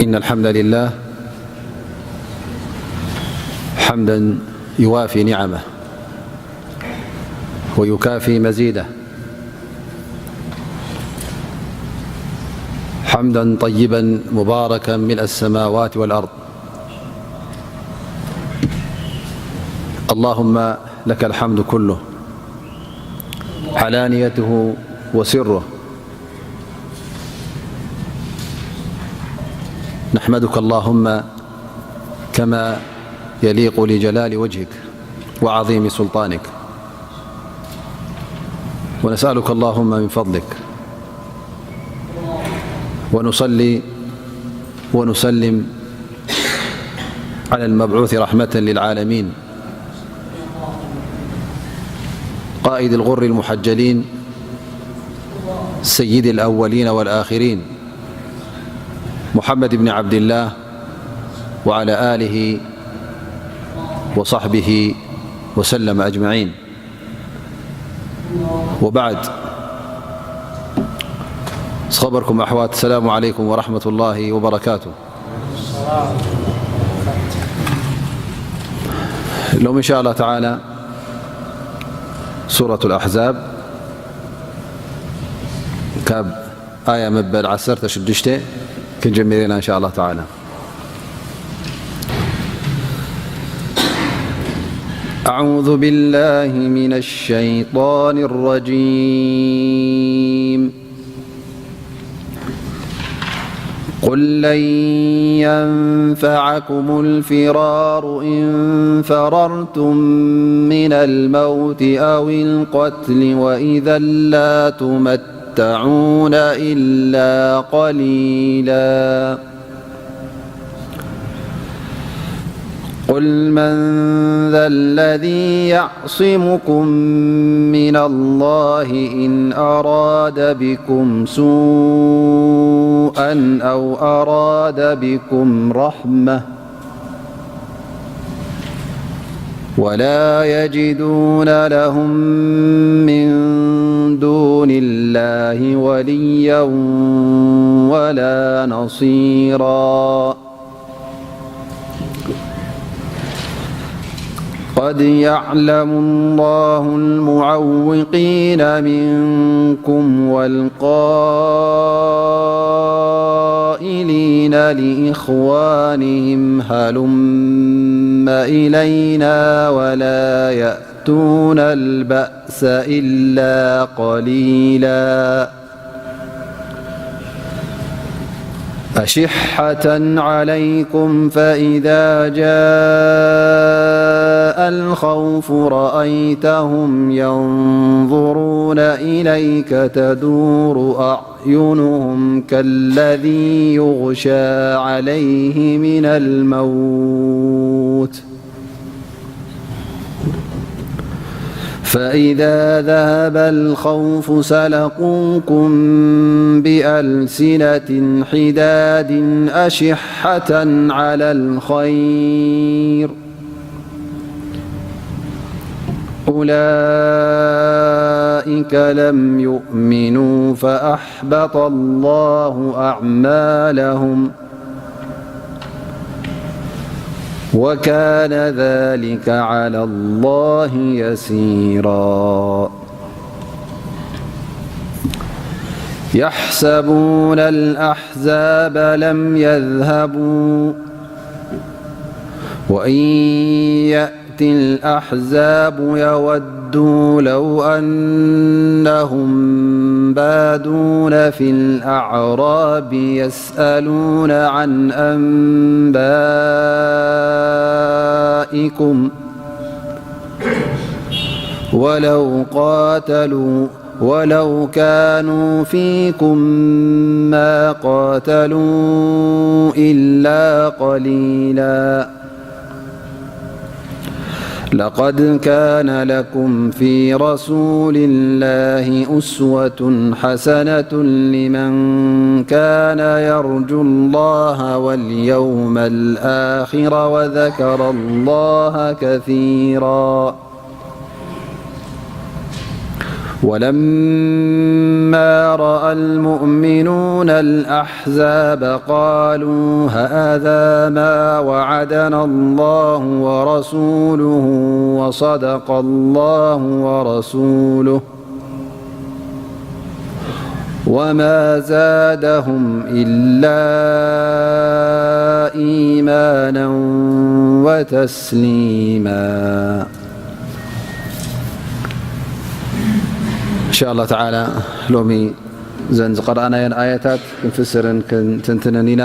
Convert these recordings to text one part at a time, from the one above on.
إن الحمد لله حمدا يوافي نعمه ويكافي مزيده، حمدا طيبا مباركا ملء السماوات والأرض. اللهم لك الحمد كله، علانيته وسره. نحمدك اللهم كما يليق لجلال وجهك وعظيم سلطانك، ونسألك اللهم من فضلك، ونصلي ونسلم على المبعوث رحمة للعالمين، قائد الغر المحجلين، سيد الأولين والآخرين، محمد بن عبد الله، وعلى آله وصحبه وسلم أجمعين. وبعد، ዝኸበርኩም ኣሕዋት፣ ሰላሙ ዓለይኩም ወራሕመቱላሂ ወበረካቱ። ሎም እንሻ ኣላ ተዓላ ሱረቱ ልኣሕዛብ ካብ ኣያ መበል ዓሰርተ ሽዱሽተ ክንጀምር ኢና እንሻ ኣላ ተዓላ። أعوذ بالله من الشيطان الرجيم. قل لن ينفعكم الفرار إن فررتم من الموت أو القتل وإذا لا تمتعون إلا قليلا. قل من ذا الذي يعصمكم من الله إن أراد بكم سوءا أو أراد بكم رحمة ولا يجدون لهم من دون الله وليا ولا نصيرا. قد يعلم الله المعوقين منكم والقائلين لإخوانهم هلم إلينا ولا يأتون البأس إلا قليلا. أشحة عليكم فإذا جاء الخوف رأيتهم ينظرون إليك تدور أعينهم كالذي يغشى عليه من الموت. فإذا ذهب الخوف سلقوكم بألسنة حداد أشحة على الخير أولئك لم يؤمنوا فأحبط الله أعمالهم وكان ذلك على الله يسيرا. يحسبون الأحزاب لم يذهبوا وإن يأت الأحزاب يودوا لو أنهم بادون في الأعراب يسألون عن أنبائكم ولو قاتلوا ولو كانوا فيكم ما قاتلوا إلا قليلا. لقد كان لكم في رسول الله أسوة حسنة لمن كان يرجو الله واليوم الآخر وذكر الله كثيرا. ولما رأى المؤمنون الأحزاب قالوا هذا ما وعدنا الله ورسوله وصدق الله ورسوله وما زادهم إلا إيمانا وتسليما. إن شاء الله تعالى ሎሚ ዘን ዝቐረኣናየን ኣያታት ክንፍስርን ክንትንትንን ኢና።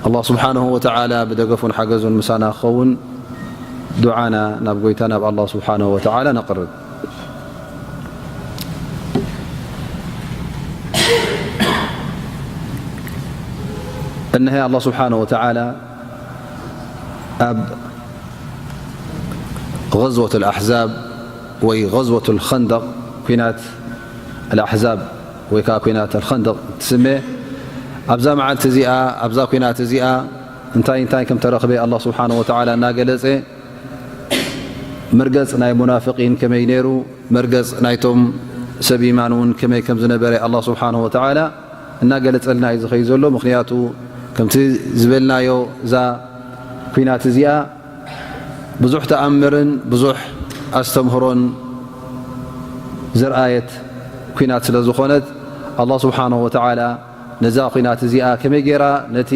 ኣላህ ስብሓንሁ ወተዓላ ብደገፉን ሓገዙን ምሳና ክኸውን ዱዓና ናብ ጎይታ ናብ ኣላህ ስብሓንሁ ወተዓላ ነቕርብ። እንሀ ኣላህ ስብሓንሁ ወተዓላ ኣብ غزوة الأحزاب ወይ غزوة الخندق، ኲናት الأحزاب ወይ ከዓ ኲናት الخندق ትስመ። ኣብዛ መዓልቲ እዚኣ፣ ኣብዛ ኲናት እዚኣ እንታይ እንታይ ከም ተረኽበ ኣላህ ስብሓንሁ ወተዓላ እናገለጸ፣ መርገጽ ናይ ሙናፍቂን ከመይ ነይሩ፣ መርገጽ ናይቶም ሰብ ኢማን እውን ከመይ ከም ዝነበረ ኣላህ ስብሓንሁ ወተዓላ እናገለጸልና እዩ ዝኸይድ ዘሎ። ምኽንያቱ ከምቲ ዝበልናዮ እዛ ኲናት እዚኣ ብዙሕ ተኣምርን ብዙሕ ኣስተምህሮን ዘርኣየት ኲናት ስለ ዝኾነት፣ ኣላህ ስብሓንሁ ወተዓላ ነዛ ኲናት እዚኣ ከመይ ጌራ ነቲ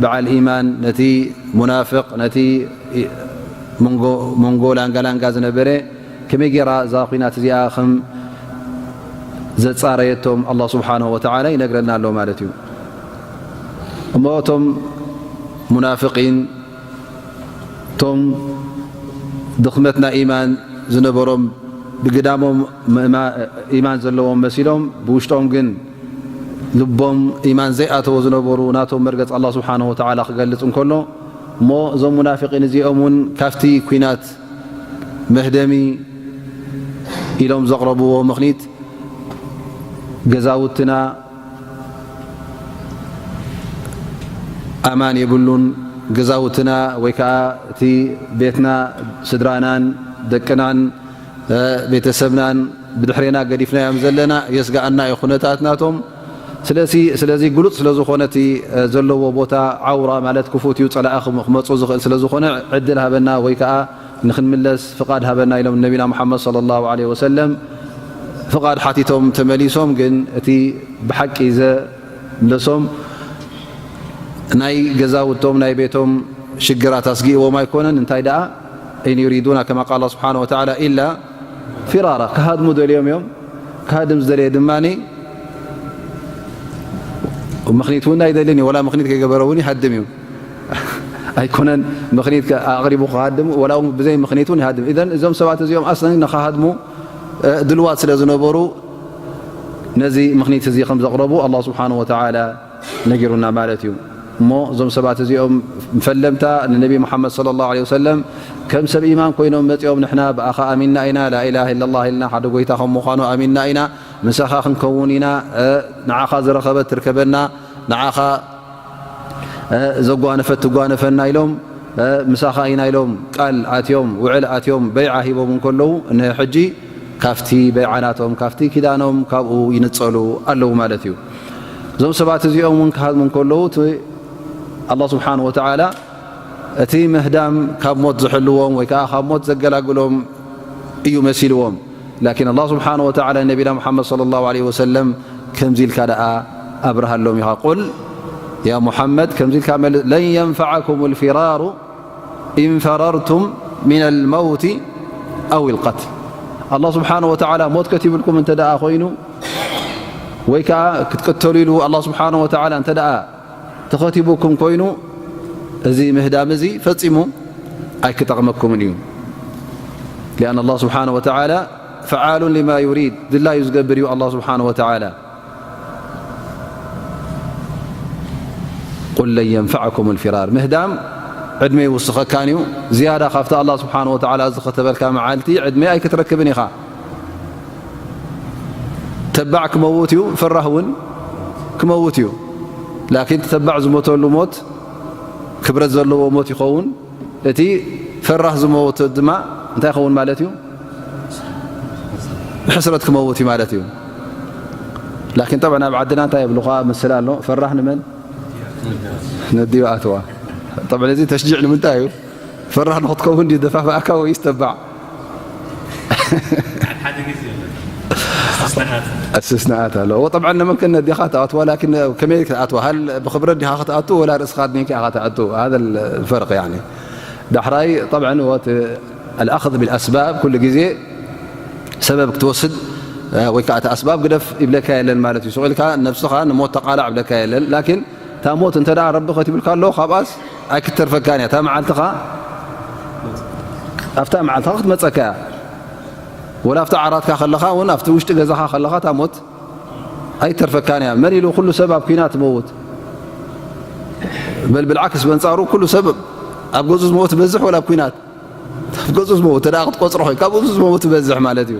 በዓል ኢማን፣ ነቲ ሙናፍቕ፣ ነቲ መንጎ፣ መንጎ ላንጋ ላንጋ ዝነበረ ከመይ ጌራ እዛ ኲናት እዚኣ ከም ዘጻረየቶም ኣላህ ስብሓንሁ ወተዓላ ይነግረና ኣሎ ማለት እዩ። እሞ እቶም ሙናፍቂን፣ እቶም ድኽመት ናይ ኢማን ዝነበሮም፣ ብግዳሞም ምእማ-፣ ኢማን ዘለዎም መሲሎም፣ ብውሽጦም ግን ልቦም ኢማን ዘይኣተዎ ዝነበሩ ናቶም መርገጽ ኣላህ ስብሓንሁ ወተዓላ ክገልጽ እንከሎ፣ እሞ እዞም ሙናፊቂን እዚኦም እውን ካብቲ ኲናት መህደሚ ኢሎም ዘቕረብዎ ምኽኒት፣ ገዛውትና ኣማን የብሉን፣ ገዛውትና ወይ ከዓ እቲ ቤትና፣ ስድራናን ደቅናን፣ እ፣ ቤተሰብናን ብድሕሬና ገዲፍናዮም ዘለና የስግኣና እዩ ኩነታት ናቶም። ስለዚ፣ ስለዚ ግሉጽ ስለ ዝኾነ እቲ፣ እ፣ ዘለዎ ቦታ ዓውራ ማለት ክፉት እዩ፣ ጸላኢ ክም-፣ ክመጹ ዝኽእል ስለ ዝኾነ ዕድል ሃበና ወይ ከዓ ንኽንምለስ ፍቓድ ሃበና ኢሎም ነቢና ሙሓመድ ሰለላሁ ዐለይሂ ወሰለም ፍቓድ ሓቲቶም ተመሊሶም። ግን እቲ ብሓቂ ዘምለሶም ናይ ገዛውቶም ናይ ቤቶም ሽግራት ኣስጊእዎም ኣይኮነን። እንታይ ደኣ፣ إن يريدون كما قال الله سبحانه وتعالى إلا فرارا፣ ክሃድሙ ደልዮም እዮም። ክሃድም ዝደለየ ድማ ምኽኒት እውን ኣይደልን እዩ። ወላ ምኽኒት ከይገበረ እውን ይሃድም እዩ። ኣይኮነን ምኽኒት ከ-፣ ኣቕሪቡ ክሃድም፣ ወላ እውን ብዘይ ምኽኒት እውን ይሃድም። ኢዘን እዞም ሰባት እዚኦም ኣስለን ንኽሃድሙ፣ እ፣ ድልዋት ስለ ዝነበሩ ነዚ ምኽኒት እዚ ከም ዘቕረቡ ኣላህ ስብሓንሁ ወተዓላ ነጊሩና ማለት እዩ። እሞ እዞም ሰባት እዚኦም ፈለምታ ንነቢ ሙሓመድ ሰለላሁ ዐለይሂ ወሰለም ከም ሰብ ኢማን ኮይኖም መጺኦም፣ ንሕና ብኣኻ ኣሚንና ኢና፣ ላኢላሃ ኢለላህ ኢልና፣ ሓደ ጎይታ ከም ምዃኑ ኣሚንና ኢና፣ ምሳኻ ክንከውን ኢና፣ እ፣ ንዓኻ ዝረኸበት ትርከበና፣ ንዓኻ እ፣ ዘጓነፈት ትጓነፈና ኢሎም፣ እ፣ ምሳኻ ኢና ኢሎም ቃል ኣትዮም፣ ውዕል ኣትዮም፣ በይዓ ሂቦም እንከለዉ፣ እነሆ ሕጂ ካብቲ በይዓ ናቶም፣ ካብቲ ኪዳኖም ካብኡ ይንጸሉ ኣለዉ ማለት እዩ። እዞም ሰባት እዚኦም እውን ክሃድሙ እንከለዉ፣ እቲ ኣላህ ስብሓንሁ ወተዓላ እቲ ምህዳም ካብ ሞት ዝሕልዎም ወይ ከዓ ካብ ሞት ዘገላግሎም እዩ መሲልዎም። ላኪን ኣላህ ስብሓነሁ ወተዓላ ንነቢና ሙሓመድ ሰለላሁ ዐለይሂ ወሰለም ከምዚ ኢልካ ደኣ ኣብርሃሎም ኢኻ። ቁል ያ ሙሓመድ፣ ከምዚ ኢልካ መልስ፣ ለን የንፈዓኩም ልፊራሩ ኢን ፈረርቱም ሚን ልመውቲ ኣው ልቀትል። ኣላህ ስብሓነሁ ወተዓላ ሞት ከቲብልኩም እንተ ደኣ ኮይኑ፣ ወይ ከዓ ክትቅተሉ ኢሉ ኣላህ ስብሓነሁ ወተዓላ እንተ ደኣ ተኸቲቡኩም ኮይኑ፣ እዚ ምህዳም እዚ ፈጺሙ ኣይክጠቕመኩምን እዩ። ሊኣን ኣላህ ስብሓነሁ ወተዓላ ፈዓሉን ሊማ ዩሪድ፣ ድላዩ ዝገብር እዩ ኣላህ ስብሓነሁ ወተዓላ። ቁል ለን የንፈዐኩም ልፊራር፣ ምህዳም ዕድመ ይውስኸካን እዩ። ዝያዳ ካብቲ ኣላህ ስብሓነሁ ወተዓላ ዝኸተበልካ መዓልቲ ዕድመ ኣይክትረክብን ኢኻ። ተባዕ ክመውት እዩ፣ ፈራህ እውን ክመውት እዩ። ላኪን እቲ ተባዕ ዝሞተሉ ሞት ክብረት ዘለዎ ሞት ይኸውን። እቲ ፈራህ ዝሞት ድማ እንታይ ይኸውን ማለት እዩ? ብሕስረት ክመውት እዩ ማለት እዩ። ላኪን ጠብዓ ኣብ ዓድና እንታይ የብሉኻ ምስል ኣሎ፣ ፈራህ ንመን ነዲኡ ኣትዋ። ጠብዓ እዚ ተሽጂዕ ንምንታይ እዩ? ፈራህ ንኽትከውን ድዩ ደፋፍኣካ ወይስ ተባዕ? እስስናኣት ኣለዎ። ጠብዓ ንመን ከነዲኻ ትኣትዋ፣ ላኪን ከመይ ክትኣትዋ? ሃል ብኽብረት ዲኻ ክትኣቱ ወላ ርእስኻ ድንኪ ኢኻ ትኣቱ? هذا الفرق يعني. ዳሕራይ ጠብዓ ወት الأخذ بالأسباب ኩሉ ግዜ ሰበብ ክትወስድ ወይ ከዓ እቲ ኣስባብ ግደፍ ይብለካ የለን ማለት እዩ። ስቕ ኢልካ ነብስኻ ንሞት ተቃላዕ ይብለካ የለን። ላኪን እታ ሞት እንተ ደኣ ረቢ ከቲቡልካ ኣሎ ካብኣስ ኣይክተርፈካን እያ። እታ መዓልትኻ ኣብታ መዓልትኻ ክትመጸካ እያ። ወላ ኣብቲ ዓራትካ ከለኻ እውን ኣብቲ ውሽጢ ገዛኻ ከለኻ እታ ሞት ኣይተርፈካን እያ። መን ኢሉ ኩሉ ሰብ ኣብ ኩናት መውት በል ብልዓክስ በንጻሩ ኩሉ ሰብ ኣብ ገዙ ዝመውት በዝሕ ወላ ኣብ ኩናት ኣብ ገጹ ዝመውት እንተ ደኣ ክትቆጽሮ ኮይንካ፣ ብኡ ዝመውት ትበዝሕ ማለት እዩ።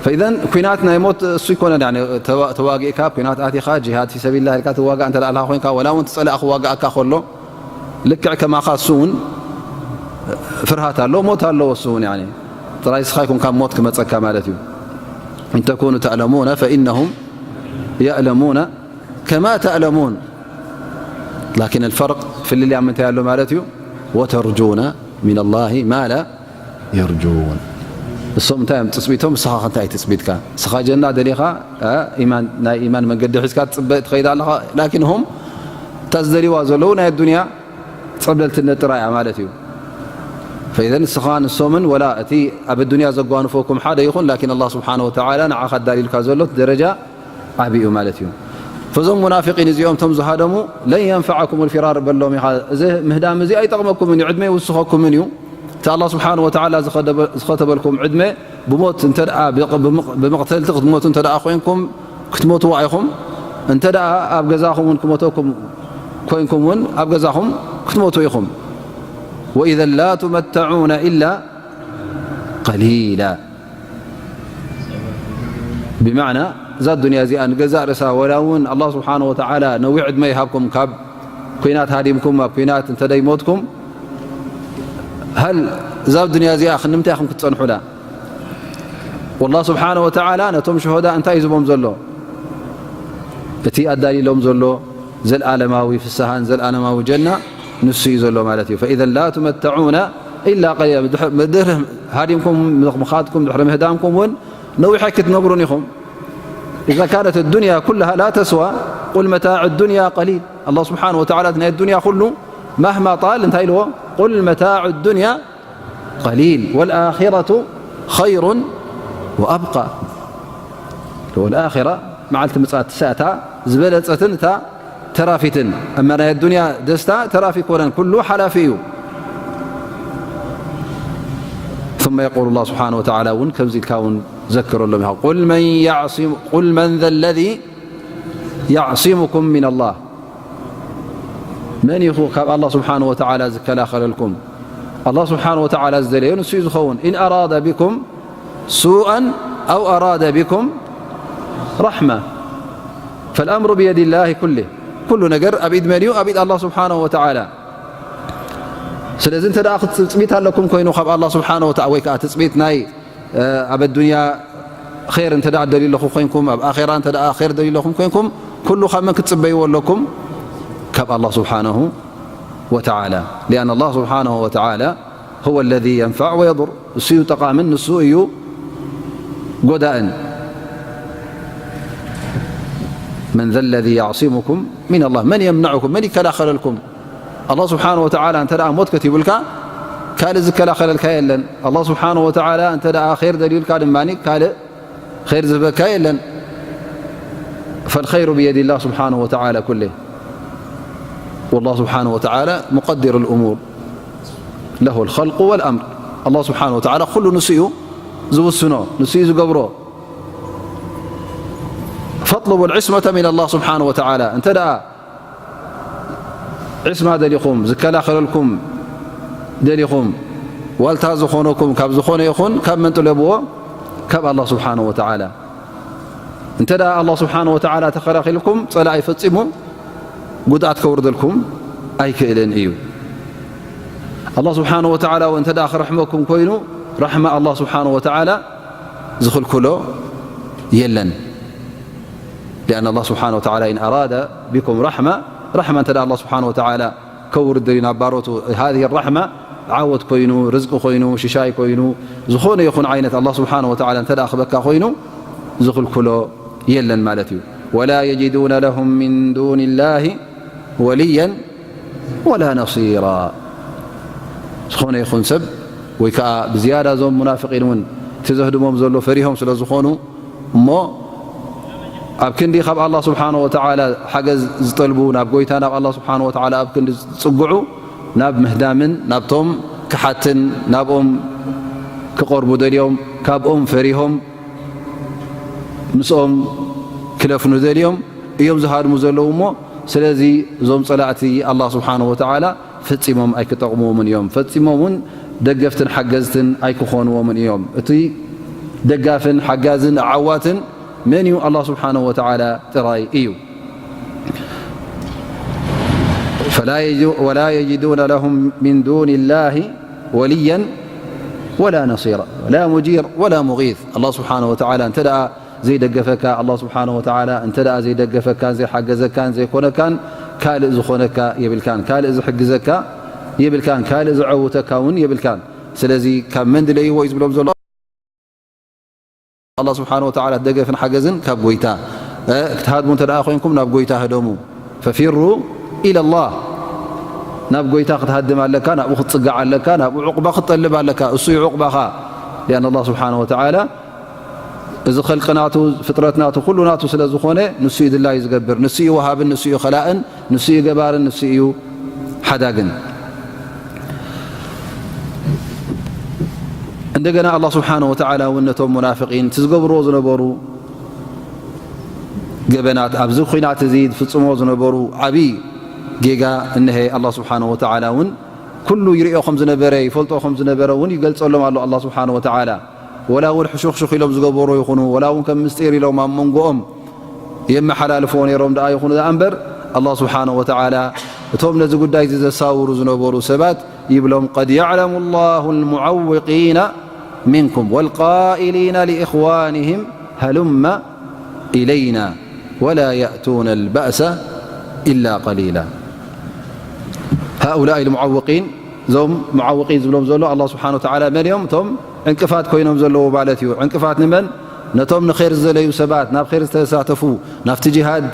ፈኢዘን ኲናት ናይ ሞት እሱ ኣይኮነን፣ ያኒ ተዋ-፣ ተዋጊእካ ኣብ ኲናት ኣቲኻ ጂሃድ ፊ ሰቢልላህ ኢልካ ትዋጋእ እንተ ደኣ ኣለኻ ኮይንካ፣ ወላ እውን እቲ ጸላኢ ክዋግኣካ ከሎ ልክዕ ከማኻ እሱ እውን ፍርሃት ኣለዎ፣ ሞት ኣለዎ እሱ እውን፣ ያኒ ጥራይ እስኻ ኣይኮንካ ሞት ክመጸካ ማለት እዩ። إن تكونوا تعلمون فإنهم يعلمون كما تعلمون لكن الفرق ፍልልይ ኣብ ምንታይ ኣሎ ማለት እዩ። وترجون من الله ما لا يرجون እሶም እንታይ እዮም ትጽቢቶም? ንስኻ ከ እንታይ ትጽቢትካ? ንስኻ ጀና ደሊኻ፣ እ፣ ኢማን፣ ናይ ኢማን መንገዲ ሒዝካ ትጽበ ትኸይድ ኣለኻ። ላኪን هم እታ ዝደልይዋ ዘለዉ ናይ ኣዱንያ ጸብለልትነት ጥራይ እያ ማለት እዩ። ፈኢዘን ንስኻ ንሶምን ወላ እቲ ኣብ ኣዱንያ ዘጓንፈኩም ሓደ ይኹን፣ ላኪን ኣላህ ስብሓነ ወተዓላ ንዓኻ ኣዳልዩልካ ዘሎ እቲ ደረጃ ዓቢ እዩ ማለት እዩ። ፈዞም ሙናፊቂን እዚኦም እቶም ዝሃደሙ ለን የንፈዓኩም ልፊራር በሎም ኢኻ። እዚ ምህዳም እዚ ኣይጠቕመኩምን እዩ፣ ዕድመ ይውስኸኩምን እዩ። እቲ ኣላህ ስብሓነ ወተዓላ ዝኸደበ-፣ ዝኸተበልኩም ዕድመ ብሞት እንተ ደኣ ብቕ-፣ ብምቕ-፣ ብመቕተልቲ ክትሞቱ እንተ ደኣ ኮይንኩም ክትሞትዋ ኢኹም። እንተ ደኣ ኣብ ገዛኹም እውን ክሞተኩም ኮይንኩም እውን ኣብ ገዛኹም ክትሞቱ ኢኹም። ወኢዘን ላ ቱመተዑነ ኢላ ቀሊላ። ብማዕና እዛ ዱንያ እዚኣ ንገዛእ ርእሳ ወላ እውን ኣላህ ስብሓነ ወተዓላ ነዊሕ ዕድመ ይሃብኩም ካብ ኲናት ሃዲምኩም ኣብ ኲናት እንተ ደይሞትኩም፣ ሃል እዛ ዱንያ እዚኣ ክንምንታይ ኢኹም ክትጸንሑላ? ወላህ ስብሓነ ወተዓላ ነቶም ሽሆዳ እንታይ እዩ ዝቦም ዘሎ? እቲ ኣዳሊሎም ዘሎ ዘልኣለማዊ ፍስሃን ዘልኣለማዊ ጀና ንሱ እዩ ዘሎ ማለት እዩ። ፈኢዘን ላ ቱመተዑነ ኢላ ቀሊላ። ድሕ-፣ ድሕሪ ሃዲምኩም ምኻድኩም፣ ድሕሪ ምህዳምኩም እውን ነዊሕ ኣይክትነብሩን ኢኹም። ኢዛ ካነት ዱንያ ኩላሃ ላ ተስዋ ቁል መታዕ ዱንያ ቀሊል። ኣላህ ስብሓነ ወተዓላ እቲ ናይ ዱንያ ኩሉ ማህማ ጣል እንታይ ኢልዎ? ቁል መታዕ ዱንያ ቀሊል ወልኣኺረቱ ኸይሩን ወኣብቃ። ወልኣኺራ መዓልቲ ምጽኣት እሳ እታ ዝበለጸትን እታ ተራፊትን። እማ ናይ ኣዱንያ ደስታ ተራፊ ኣይኮነን፣ ኩሉ ሓላፊ እዩ። ثم يقول الله سبحانه وتعالى እውን ከምዚ ኢልካ እውን ዘክረሎም ኢኻ። ቁል መን ያዕሲሙ-፣ ቁል መን ዘ ለዚ ያዕሲሙኩም ሚን ኣላህ መን ኢኹ ካብ ኣላህ ስብሓነ ወተዓላ ዝከላኸለልኩም? ኣላህ ስብሓነ ወተዓላ ዝደለዮ ንሱ እዩ ዝኸውን። ኢን ኣራደ ቢኩም ሱኣን ኣው ኣራደ ቢኩም ራሕማ ፈልኣምሩ ብየዲላሂ ኩሊህ። ኩሉ ነገር ኣብ ኢድ መን እዩ? ኣብ ኢድ ኣላህ ስብሓነ ወተዓላ። ስለዚ እንተ ደኣ ክትጽቢት ኣለኩም ኮይኑ ካብ ኣላህ ስብሓነ ወተዓ-፣ ወይ ከዓ ትጽቢት ናይ እ፣ ኣብ ኣዱንያ ኼር እንተ ደኣ ደልዩ ኣለኹ ኮይንኩም፣ ኣብ ኣኼራ እንተ ደኣ ኼር ደልዩ ኣለኹም ኮይንኩም፣ ኩሉ ካብ መን ክትጽበይዎ ኣለኩም? ካብ ኣላህ ስብሓነሁ ወተዓላ። ሊኣን ኣላህ ስብሓነሁ ወተዓላ ሁወ ለዚ የንፈዕ ወየዱር። እሱ እዩ ጠቓምን፣ ንሱ እዩ ጎዳእን። መን ዘ ለዚ ያዕሲሙኩም ሚን ኣላህ? መን የምነዑኩም? መን ይከላኸለልኩም? ኣላህ ስብሓነ ወተዓላ እንተ ደኣ ሞት ከቲቡልካ፣ ካልእ ዝከላኸለልካ የለን። ኣላህ ስብሓነ ወተዓላ እንተ ደኣ ኸይር ደልዩልካ ድማ፣ ካልእ ኸይር ዝህበካ የለን። ፈልኸይሩ ብየዲላህ ስብሓነ ወተዓላ ኩሌ። ወላህ ስብሓነ ወተዓላ ሙቀዲሩ ልእሙር። ለሁ ልኸልቁ ወልኣምር። ኣላህ ስብሓነ ወተዓላ ኩሉ ንሱ እዩ ዝውስኖ፣ ንሱ እዩ ዝገብሮ። ፈጥሉቡ ልዕስመተ ሚን ኣላህ ስብሓነ ወተዓላ። እንተ ደኣ ዒስማ ደሊኹም፣ ዝከላኸለልኩም ደሊኹም፣ ዋልታ ዝኾነኩም ካብ ዝኾነ ይኹን፣ ካብ መን ጥለብዎ? ካብ ኣላህ ስብሓነሁ ወተዓላ። እንተ ደኣ ኣላህ ስብሓነሁ ወተዓላ ተኸላኺልኩም፣ ጸላኢ ፈጺሙ ጉድኣት ከውርደልኩም ኣይክእልን እዩ። ኣላህ ስብሓነሁ ወተዓላ እውን እንተ ደኣ ክረሕመኩም ኮይኑ፣ ራሕማ ኣላህ ስብሓነሁ ወተዓላ ዝኽልክሎ የለን። لأن الله سبحانه وتعالى إن أراد بكم رحمة، رحمة እንተ ደኣ الله سبحانه وتعالى ከውርድ ደልዩ ናብ ባሮቱ፣ هذه الرحمة ዓወት ኮይኑ፣ ርዝቂ ኮይኑ፣ ሽሻይ ኮይኑ፣ ዝኾነ ይኹን ዓይነት الله سبحانه وتعالى እንተ ደኣ ክበካ ኮይኑ ዝኽልክሎ የለን ማለት እዩ። ولا يجدون لهم من دون الله وليا ولا نصيرا። ዝኾነ ይኹን ሰብ ወይ ከዓ ብዝያዳ እዞም ሙናፍቂን እውን እቲ ዘህድሞም ዘሎ ፈሪሆም ስለ ዝኾኑ እሞ ኣብ ክንዲ ካብ ኣላህ ስብሓነ ወተዓላ ሓገዝ ዝጠልቡ ናብ ጎይታ ናብ ኣላህ ስብሓነ ወተዓላ ኣብ ክንዲ ዝፅግዑ ናብ ምህዳምን ናብቶም ክሓትን ናብኦም ክቐርቡ ደልዮም ካብኦም ፈሪሆም ምስኦም ክለፍኑ ደልዮም እዮም ዝሃድሙ ዘለዉ እሞ ስለዚ እዞም ፀላእቲ ኣላህ ስብሓነ ወተዓላ ፈፂሞም ኣይክጠቕምዎምን እዮም። ፈፂሞም እውን ደገፍትን ሓገዝትን ኣይክኾንዎምን እዮም። እቲ ደጋፍን ሓጋዝን ዓዋትን መን እዩ? ኣላህ ስብሓነሁ ወተዓላ ጥራይ እዩ። فلا يجو- ولا يجدون لهم من دون الله وليا ولا نصيرا ولا مجير ولا مغيث. ኣላህ ስብሓነሁ ወተዓላ እንተ ደኣ ዘይደገፈካ ኣላህ ስብሓነሁ ወተዓላ እንተ ደኣ ዘይደገፈካን ዘይሓገዘካን ዘይኮነካን ካልእ ዝኾነካ የብልካን፣ ካልእ ዝሕግዘካ የብልካን፣ ካልእ ዝዐውተካ እውን የብልካን። ስለዚ ካብ መን ድለይዎ እዩ ዝብሎም ዘሎ? ኣላህ ስብሓነሁ ወተዓላ ደገፍን ሓገዝን ካብ ጎይታ ክትሃድሙ እንተ ደኣ ኮይንኩም ናብ ጎይታ ህደሙ። ففروا إلى الله። ናብ ጎይታ ክትሃድም ኣለካ፣ ናብኡ ክትፅጋዕ ኣለካ፣ ናብኡ ዑቕባ ክትጠልብ ኣለካ። እሱ እዩ ዑቕባኻ። لأن ኣላህ ስብሓነሁ ወተዓላ እዚ ኸልቂ ናቱ ፍጥረት ናቱ ኩሉ ናቱ ስለ ዝኾነ ንሱ እዩ ድላዩ ዝገብር፣ ንሱ እዩ ወሃብን ንሱ እዩ ኸላእን ንሱ እዩ ገባርን ንሱ እዩ ሓዳግን። እንደገና ኣላህ ስብሓነሁ ወተዓላ እውን ነቶም ሙናፍቂን እቲ ዝገብርዎ ዝነበሩ ገበናት ኣብዚ ኹናት እዚ ዝፍፅምዎ ዝነበሩ ዓብዪ ጌጋ እነሀ ኣላህ ስብሓነሁ ወተዓላ እውን ኩሉ ይሪኦ ከም ዝነበረ ይፈልጦ ከም ዝነበረ እውን ይገልፀሎም ኣሎ ኣላህ ስብሓነሁ ወተዓላ። ወላ እውን ሕሹኽሹኽ ኢሎም ዝገበሩ ይኹኑ፣ ወላ እውን ከም ምስጢር ኢሎም ኣብ መንጎኦም የመሓላልፍዎ ነይሮም ደኣ ይኹኑ ደኣ እምበር፣ ኣላህ ስብሓነሁ ወተዓላ እቶም ነዚ ጉዳይ እዚ ዘሳውሩ ዝነበሩ ሰባት ይብሎም፣ قد يعلم الله المعوقين منكم والقائلين لإخوانهم هلم إلينا ولا يأتون البأس إلا قليلا. هؤلاء المعوقين እዞም ሙዓውቂን ዝብሎም ዘሎ ኣላህ ስብሓነ ወተዓላ መን እዮም? እቶም ዕንቅፋት ኮይኖም ዘለዉ ማለት እዩ። ዕንቅፋት ንመን? ነቶም ንኸይር ዝደለዩ ሰባት፣ ናብ ኸይር ዝተሳተፉ፣ ናብቲ ጅሃድ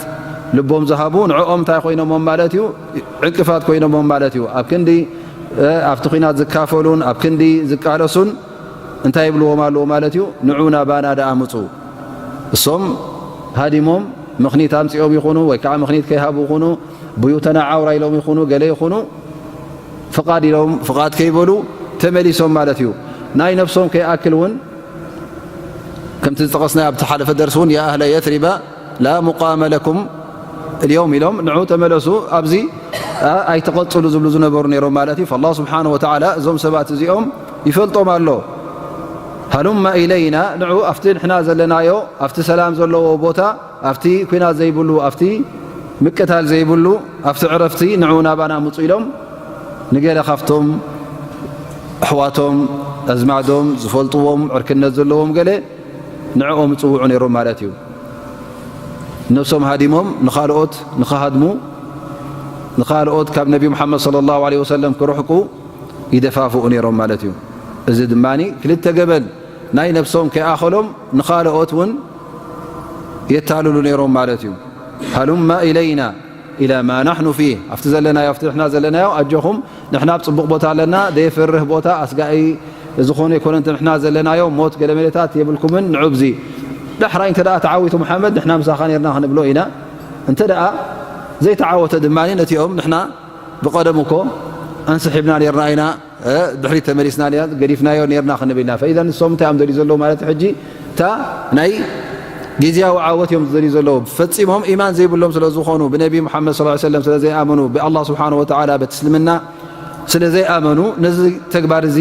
ልቦም ዝሃቡ ንዕኦም እንታይ ኮይኖሞም ማለት እዩ? ዕንቅፋት ኮይኖሞም ማለት እዩ። ኣብ ክንዲ እ፣ ኣብቲ ኹናት ዝካፈሉን ኣብ ክንዲ ዝቃለሱን እንታይ ይብልዎም ኣለዉ ማለት እዩ? ንዑ ናባና ደኣ ምፁ። እሶም ሃዲሞም ምኽኒት ኣምፂኦም ይኹኑ ወይ ከዓ ምኽኒት ከይሃቡ ይኹኑ ብዩተና ዓውራ ኢሎም ይኹኑ ገለ ይኹኑ ፍቓድ ኢሎም ፍቓድ ከይበሉ ተመሊሶም ማለት እዩ። ናይ ነፍሶም ከይኣክል እውን ከምቲ ዝጠቐስናዮ ኣብቲ ሓለፈ ደርሲ እውን ያ ኣህለ የትሪበ ላ ሙቃመ ለኩም እልዮም ኢሎም ንዑ ተመለሱ ኣብዚ ኣይትቐፅሉ ዝብሉ ዝነበሩ ነይሮም ማለት እዩ። ኣላህ ስብሓነ ወተዓላ እዞም ሰባት እዚኦም ይፈልጦም ኣሎ። ሃሉመ ኢለይና ንዑ ኣብቲ ንሕና ዘለናዮ ኣብቲ ሰላም ዘለዎ ቦታ ኣብቲ ኲናት ዘይብሉ ኣብቲ ምቅታል ዘይብሉ ኣብቲ ዕረፍቲ ንዑ ናባና ምፁ ኢሎም ንገለ ካብቶም ኣሕዋቶም ኣዝማዶም ዝፈልጥዎም ዕርክነት ዘለዎም ገለ ንዕኦም ይፅውዑ ነይሮም ማለት እዩ። ነብሶም ሃዲሞም ንኻልኦት ንኽሃድሙ ንኻልኦት ካብ ነቢ ሙሓመድ ሰለላሁ ዐለይሂ ወሰለም ክርሕቁ ይደፋፍኡ ነይሮም ማለት እዩ። እዚ ድማ ክልተ ገበን ናይ ነብሶም ከይኣኸሎም ንኻልኦት እውን የታልሉ ነይሮም ማለት እዩ። ሃሉመ ኢለይና ኢላ ማ ናሕኑ ፊህ ኣብቲ ዘለናዮ ኣብቲ ንሕና ዘለናዮ ኣጆኹም ንሕና ኣብ ፅቡቕ ቦታ ኣለና ደየፍርህ ቦታ ኣስጋኢ ዝኾነ ኣይኮነ እንተ ንሕና ዘለናዮ ሞት ገለመለታት የብልኩምን ንዑ ብዚ ዳሕራይ እንተ ደኣ ተዓዊቱ መሓመድ ንሕና ምሳኻ ነርና ክንብሎ ኢና እንተ ደኣ ዘይተዓወተ ድማ ነቲኦም ንሕና ብቐደም እኮ ኣንስሒብና ነርና ኢና ድሕሪት ተመሊስና ገዲፍናዮ ነርና ክንብል ኢና ፈኢዛ ንሶም እንታይ እዮም ደልዩ ዘለዉ ማለት ሕጂ እታ ናይ ግዝያዊ ዓወት እዮም ዝደልዩ ዘለዉ ፈፂሞም ኢማን ዘይብሎም ስለ ዝኾኑ ብነቢ ሙሓመድ ስ ሰለም ስለ ዘይኣመኑ ብኣላ ስብሓን ወተዓላ በቲ እስልምና ስለ ዘይኣመኑ ነዚ ተግባር እዚ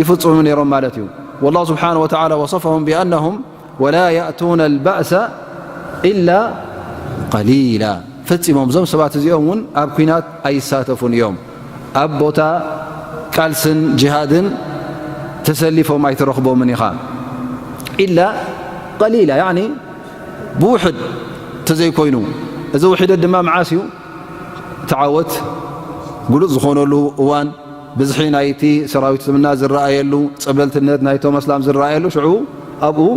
ይፍፅሙ ነይሮም ማለት እዩ። ወላሁ ስብሓን ወተዓላ ወሰፈሁም ቢኣነሁም ወላ ያእቱነ ልባእሰ ኢላ ቀሊላ ፈፂሞም እዞም ሰባት እዚኦም እውን ኣብ ኲናት ኣይሳተፉን እዮም። ኣብ ቦታ ቃልስን ጅሃድን ተሰሊፎም ኣይትረኽቦምን ኢኻ። ኢላ ቀሊላ፣ ያኒ ብውሕድ ተዘይኮይኑ፣ እዚ ውሕደት ድማ መዓስ እዩ? እቲ ዓወት ግሉጽ ዝኾነሉ እዋን፣ ብዝሒ ናይቲ ሰራዊት እስልምና ዝረኣየሉ፣ ጸብለልትነት ናይቶም ኣስላም ዝረኣየሉ፣ ሽዑ ኣብኡ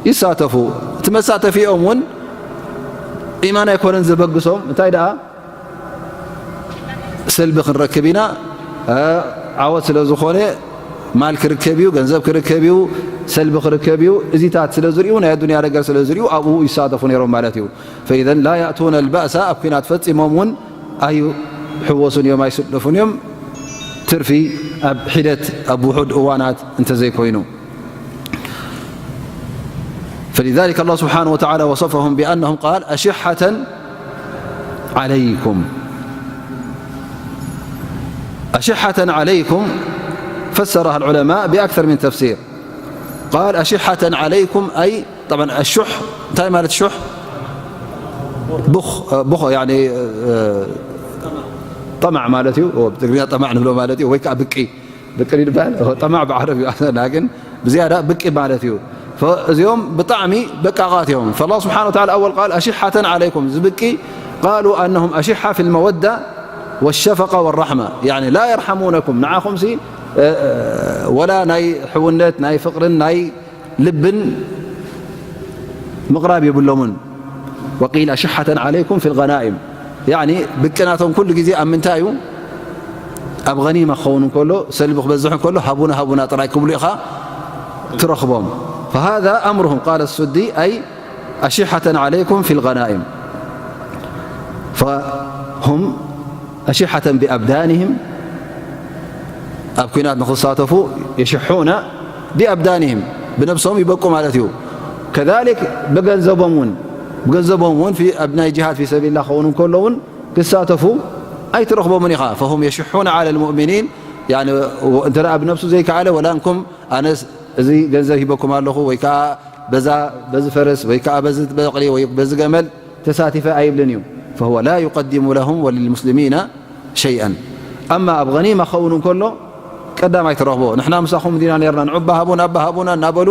ይሳተፉ። እቲ መሳተፊኦም እውን ኢማን ኣይኮነን ዘበግሶም፣ እንታይ ደኣ ሰልቢ ክንረክብ ኢና። እ፣ ዓወት ስለ ዝኾነ ማል ክርከብ እዩ፣ ገንዘብ ክርከብ እዩ፣ ሰልቢ ክርከብ እዩ። እዚታት ስለ ዝርእዩ፣ ናይ ኣዱንያ ነገር ስለ ዝርእዩ ኣብኡ ይሳተፉ ነይሮም ማለት እዩ። ፈኢዘን ላ ያእቱነ ልባእሳ፣ ኣብ ኲናት ፈጺሞም እውን ኣይሕወሱን እዮም፣ ኣይስለፉን እዮም። ትርፊ ኣብ ሒደት ኣብ ውሑድ እዋናት እንተዘይኮይኑ። فلذلك الله سبحانه وتعالى وصفهم بأنهم قال أشحة عليكم. أشحة عليكم فسرها العلماء بأكثر من تفسير. قال أشحة عليكم أي طبعا الشح، እንታይ ማለት ሽሕ? ቡኽ፣ ቡኽ ያኒ፣ እ፣ ጠማዕ ማለት እዩ። ኦ፣ ብትግርኛ ጠማዕ ንብሎ ማለት እዩ። ወይ ከዓ ብቂ፣ ብቂ ይባሃል። ኦ፣ ጠማዕ ብዓረብ እዩ። ላኪን ብዝያዳ ብቂ ማለት እዩ። ፈ-፣ እዚኦም ብጣዕሚ በቃቓት እዮም። فالله سبحانه وتعالى أول قال أشحة عليكم፣ እዚ ብቂ قالوا أنهم أشحة في المودة والشفقة والرحمة، يعني لا يرحمونكم، ንዓኹምሲ፣ እ፣ እ፣ ወላ ናይ ሕውነት፣ ናይ ፍቕርን ናይ ልብን ምቕራብ የብሎምን። وقيل أشحة عليكم في الغنائم، ያኒ ብቂ ናቶም ኩሉ ግዜ ኣብ ምንታይ እዩ? ኣብ ገኒማ ክኸውን እንከሎ፣ ሰልቢ ክበዝሕ እንከሎ፣ ሃቡና፣ ሃቡና ጥራይ ክብሉ ኢኻ ትረኽቦም። فهذا أمرهم، قال السدي، أي أشحة عليكم في الغنائم. فهم أشحة بأبدانهم، ኣብ ኲናት ንኽሳተፉ يشحون بأبدانهم، ብነብሶም ይበቁ ማለት እዩ። كذلك ብገንዘቦም እውን፣ ብገንዘቦም እውን ፊ-፣ ኣብ ናይ ጅሃድ في سبيل الله ክኸውን እንከሎ እውን ክሳተፉ ኣይትረኽቦምን ኢኻ። فهم يشحون على المؤمنين، ያኒ፣ ወ-፣ እንተ ደኣ ብነብሱ ዘይከኣለ፣ ወላ እንኩም ኣነስ እዚ ገንዘብ ሂበኩም ኣለኹ፣ ወይ ከኣ በዛ፣ በዚ ፈረስ፣ ወይ ከኣ በዚ በቕሊ፣ ወይ በዚ ገመል ተሳቲፈ ኣይብልን እዩ። فهو لا يقدم لهم وللمسلمين شيئا. ኣማ ኣብ ገኒማ ክኸውን እንከሎ ቀዳማይ ትረኽቦ፣ ንሕና ምሳኹም ዲና ነርና፣ ንዑባ ሃቡና፣ ኣባ ሃቡና እናበሉ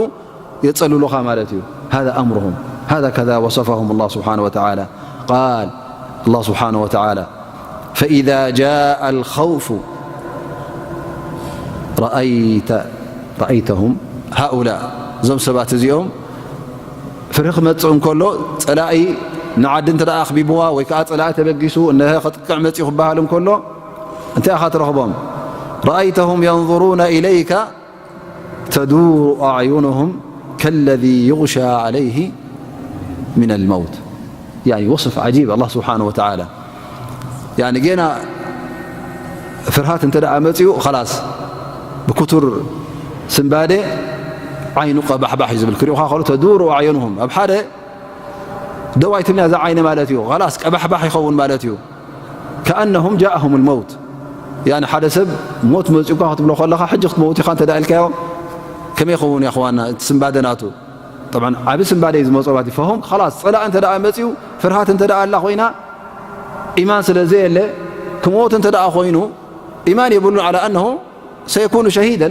የጸልሉኻ ማለት እዩ። هذا أمرهم، هذا كذا وصفهم الله سبحانه وتعالى. قال الله سبحانه وتعالى: فإذا جاء الخوف رأيت، رأيتهم، هؤلاء، እዞም ሰባት እዚኦም ፍርሂ ክመጽእ እንከሎ፣ ጸላኢ ንዓዲ እንተ ደኣ ኣኽቢብዋ ወይ ከኣ ጸላኢ ተበጊሱ፣ እነሀ ከጥቅዕ መጺኡ ክበሃል እንከሎ፣ እንታይ ኢኻ ትረኽቦም? رأيتهم ينظرون إليك تدور أعينهم كالذي يغشى عليه من الموت. يعني وصف عجيب الله سبحانه وتعالى. يعني ጌና ፍርሃት እንተ ደኣ መጺኡ፣ خلاص ብክቱር ስንባደ ዓይኑ ቀባሕባሕ እዩ ዝብል። ክሪኡኻ ከሎ تدور أعينهم። ኣብ ሓደ ደው ኣይትብልን እያ እዛ ዓይኒ ማለት እዩ። خلاص ቀባሕባሕ ይኸውን ማለት እዩ። كأنهم جاءهم الموت. ያኒ ሓደ ሰብ ሞት መጺኡካ ክትብሎ ከለኻ፣ ሕጂ ክትመውት ኢኻ እንተ ደኣ ኢልካዮ፣ ከመይ ይኸውን ያ እኽዋና እቲ ስንባደ ናቱ? طبعا ዓቢ ስንባደ እዩ ዝመጾ ማለት እዩ። فهم خلاص ጸላኢ እንተ ደኣ መጺኡ፣ ፍርሃት እንተ ደኣ ኣላ ኮይና፣ ኢማን ስለ ዘየለ፣ ክመውት እንተ ደኣ ኮይኑ፣ ኢማን የብሉን على أنه سيكون شهيدا።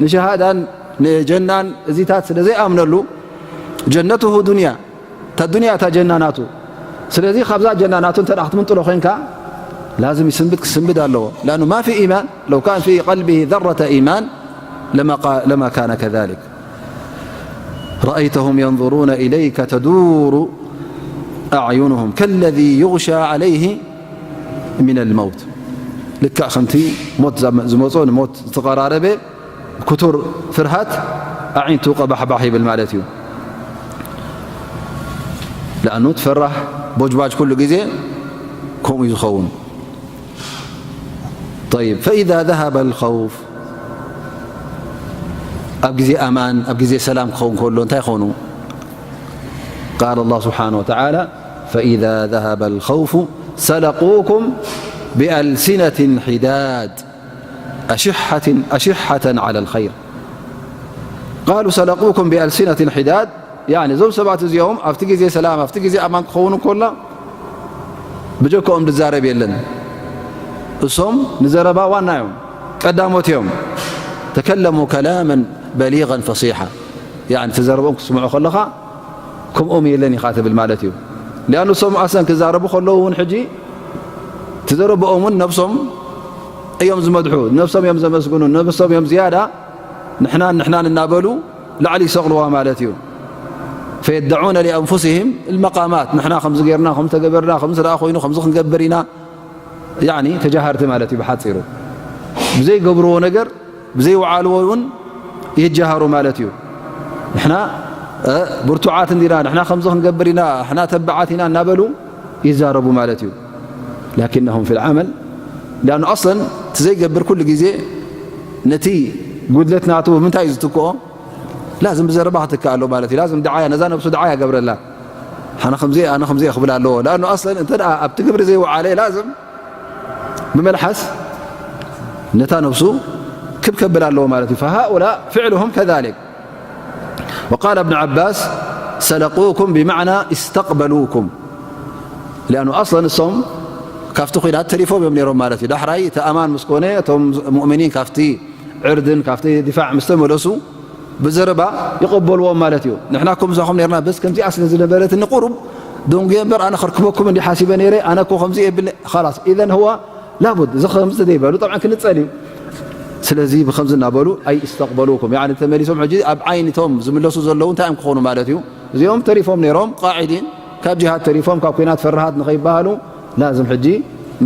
ንሸሃዳን ንጀናን እዚታት ስለ ዘይኣምነሉ፣ جنته دنيا፣ እታ ዱንያ እታ ጀና ናቱ። ስለዚ ካብዛ ጀና ናቱ እንተ ደኣ ክትምንጥሎ ኮንካ፣ ላዝም ይስንብድ፣ ክስንብድ ኣለዎ። لأنه ما في إيمان، لو كان في قلبه ذرة إيمان لما قا-، لما كان كذلك. رأيتهم ينظرون إليك تدور أعينهم كالذي يغشى عليه من الموت. ልክዕ ከምቲ ሞት ዝመጾ፣ ንሞት ዝተቐራረበ ክቱር ፍርሃት ኣዒንቱ ቀባሕባሕ ይብል ማለት እዩ። ለኣኑ እቲ ፈራህ ቦጅባጅ ኩሉ ግዜ ከምኡ እዩ ዝኸውን። طيب، فإذا ذهب الخوف، ኣብ ግዜ ኣማን፣ ኣብ ግዜ ሰላም ክኸውን ከሎ እንታይ ይኾኑ? قال الله سبحانه وتعالى: فإذا ذهب الخوف سلقوكم بألسنة حداد أشحة، أشحة على الخير. قالوا سلقوكم بألسنة حداد، ያኒ እዞም ሰባት እዚኦም ኣብቲ ግዜ ሰላም፣ ኣብቲ ግዜ ኣማን ክኸውን እንከሎ ብጀክኦም ዝዛረብ የለን። እሶም ንዘረባ ዋና እዮም፣ ቀዳሞት እዮም። تكلموا كلاما بليغا فصيحا። ያኒ፣ እቲ ዘረብኦም ክትስምዖ ከለኻ፣ ከምኦም የለን ኢኻ ትብል ማለት እዩ። ሊኣኑ እሶም ኣሰን ክዛረቡ ከለዉ እውን ሕጂ፣ እቲ ዘረብኦም እውን ነብሶም እዮም ዝመድሑ፣ ነብሶም እዮም ዘመስግኑ፣ ነብሶም እዮም ዝያዳ ንሕናን ንሕናን እናበሉ ላዕሊ ይሰቕልዋ ማለት እዩ። ፈየደዑነ ሊኣንፉሲሂም ልመቃማት፣ ንሕና ከምዚ ጌርና፣ ከምዚ ተገበርና፣ ከምዚ ደኣ ኮይኑ፣ ከምዚ ክንገብር ኢና፣ ያኒ ተጃሃርቲ ማለት እዩ ብሓጺሩ። ብዘይገብርዎ ነገር፣ ብዘይወዓልዎ እውን ይጃሃሩ ማለት እዩ። ንሕና፣ እ፣ ብርቱዓት እንዲና፣ ንሕና ከምዚ ክንገብር ኢና፣ ንሕና ተባዓት ኢና እናበሉ ይዛረቡ ማለት እዩ። ላኪነሁም ፊል ዓመል፣ ሊኣኑ ኣስለን እቲ ዘይገብር ኩሉ ግዜ ነቲ ጉድለት ናቱ ብምንታይ እዩ ዝትክኦ? ላዝም ብዘረባ ክትክእ ኣለዎ ማለት እዩ። ላዝም ደዓያ፣ ነዛ ነብሱ ደዓያ ገብረላ። ኣነ ከምዚ፣ ኣነ ከምዚ እየ ክብል ኣለዎ። ላኣኑ ኣስለን እንተ ደኣ ኣብቲ ግብሪ ዘይወዓለ፣ ላዝም ብመልሓስ ነታ ነብሱ ክብ ከብል ኣለዎ ማለት እዩ። ፈሃኡላ ፍዕሉሁም ከዛሊክ። ወቃለ እብን ዓባስ፣ ሰለቁኩም ብማዕና እስተቅበሉኩም። ሊኣኑ ኣስለን እሶም ካብቲ ኲናት ተሪፎም እዮም ነይሮም ማለት እዩ። ዳሕራይ እቲ ኣማን ምስ ኮነ፣ እቶም ሙእሚኒን ካብቲ ዕርድን ካብቲ ዲፋዕ ምስ ተመለሱ፣ ብዘረባ ይቐበልዎም ማለት እዩ። ንሕና እኮ ምሳኹም ነርና፣ በስ ከምዚኣ ስለ ዝነበረትኒ ቁሩብ ደንጉየ እምበር፣ ኣነ ከርክበኩም እንዲ ሓሲበ ነይረ፣ ኣነ እኮ ከምዚ የብል፣ ኻላስ፣ ኢዘን ህዋ ላቡድ፣ እዚ ከምዚ ዘይበሉ፣ ጠብዓን ክንጸል እዩ። ስለዚ ብኸምዚ እናበሉ፣ ኣይ እስተቕበሉኩም፣ ያዕኒ ተመሊሶም ሕጂ ኣብ ዓይኒ እቶም ዝምለሱ ዘለዉ እንታይ እዮም ክኾኑ ማለት እዩ? እዚኦም ተሪፎም ነይሮም፣ ቃዒዲን፣ ካብ ጂሃድ ተሪፎም፣ ካብ ኲናት ፈራሃት ንኸይበሃሉ፣ ላዝም ሕጂ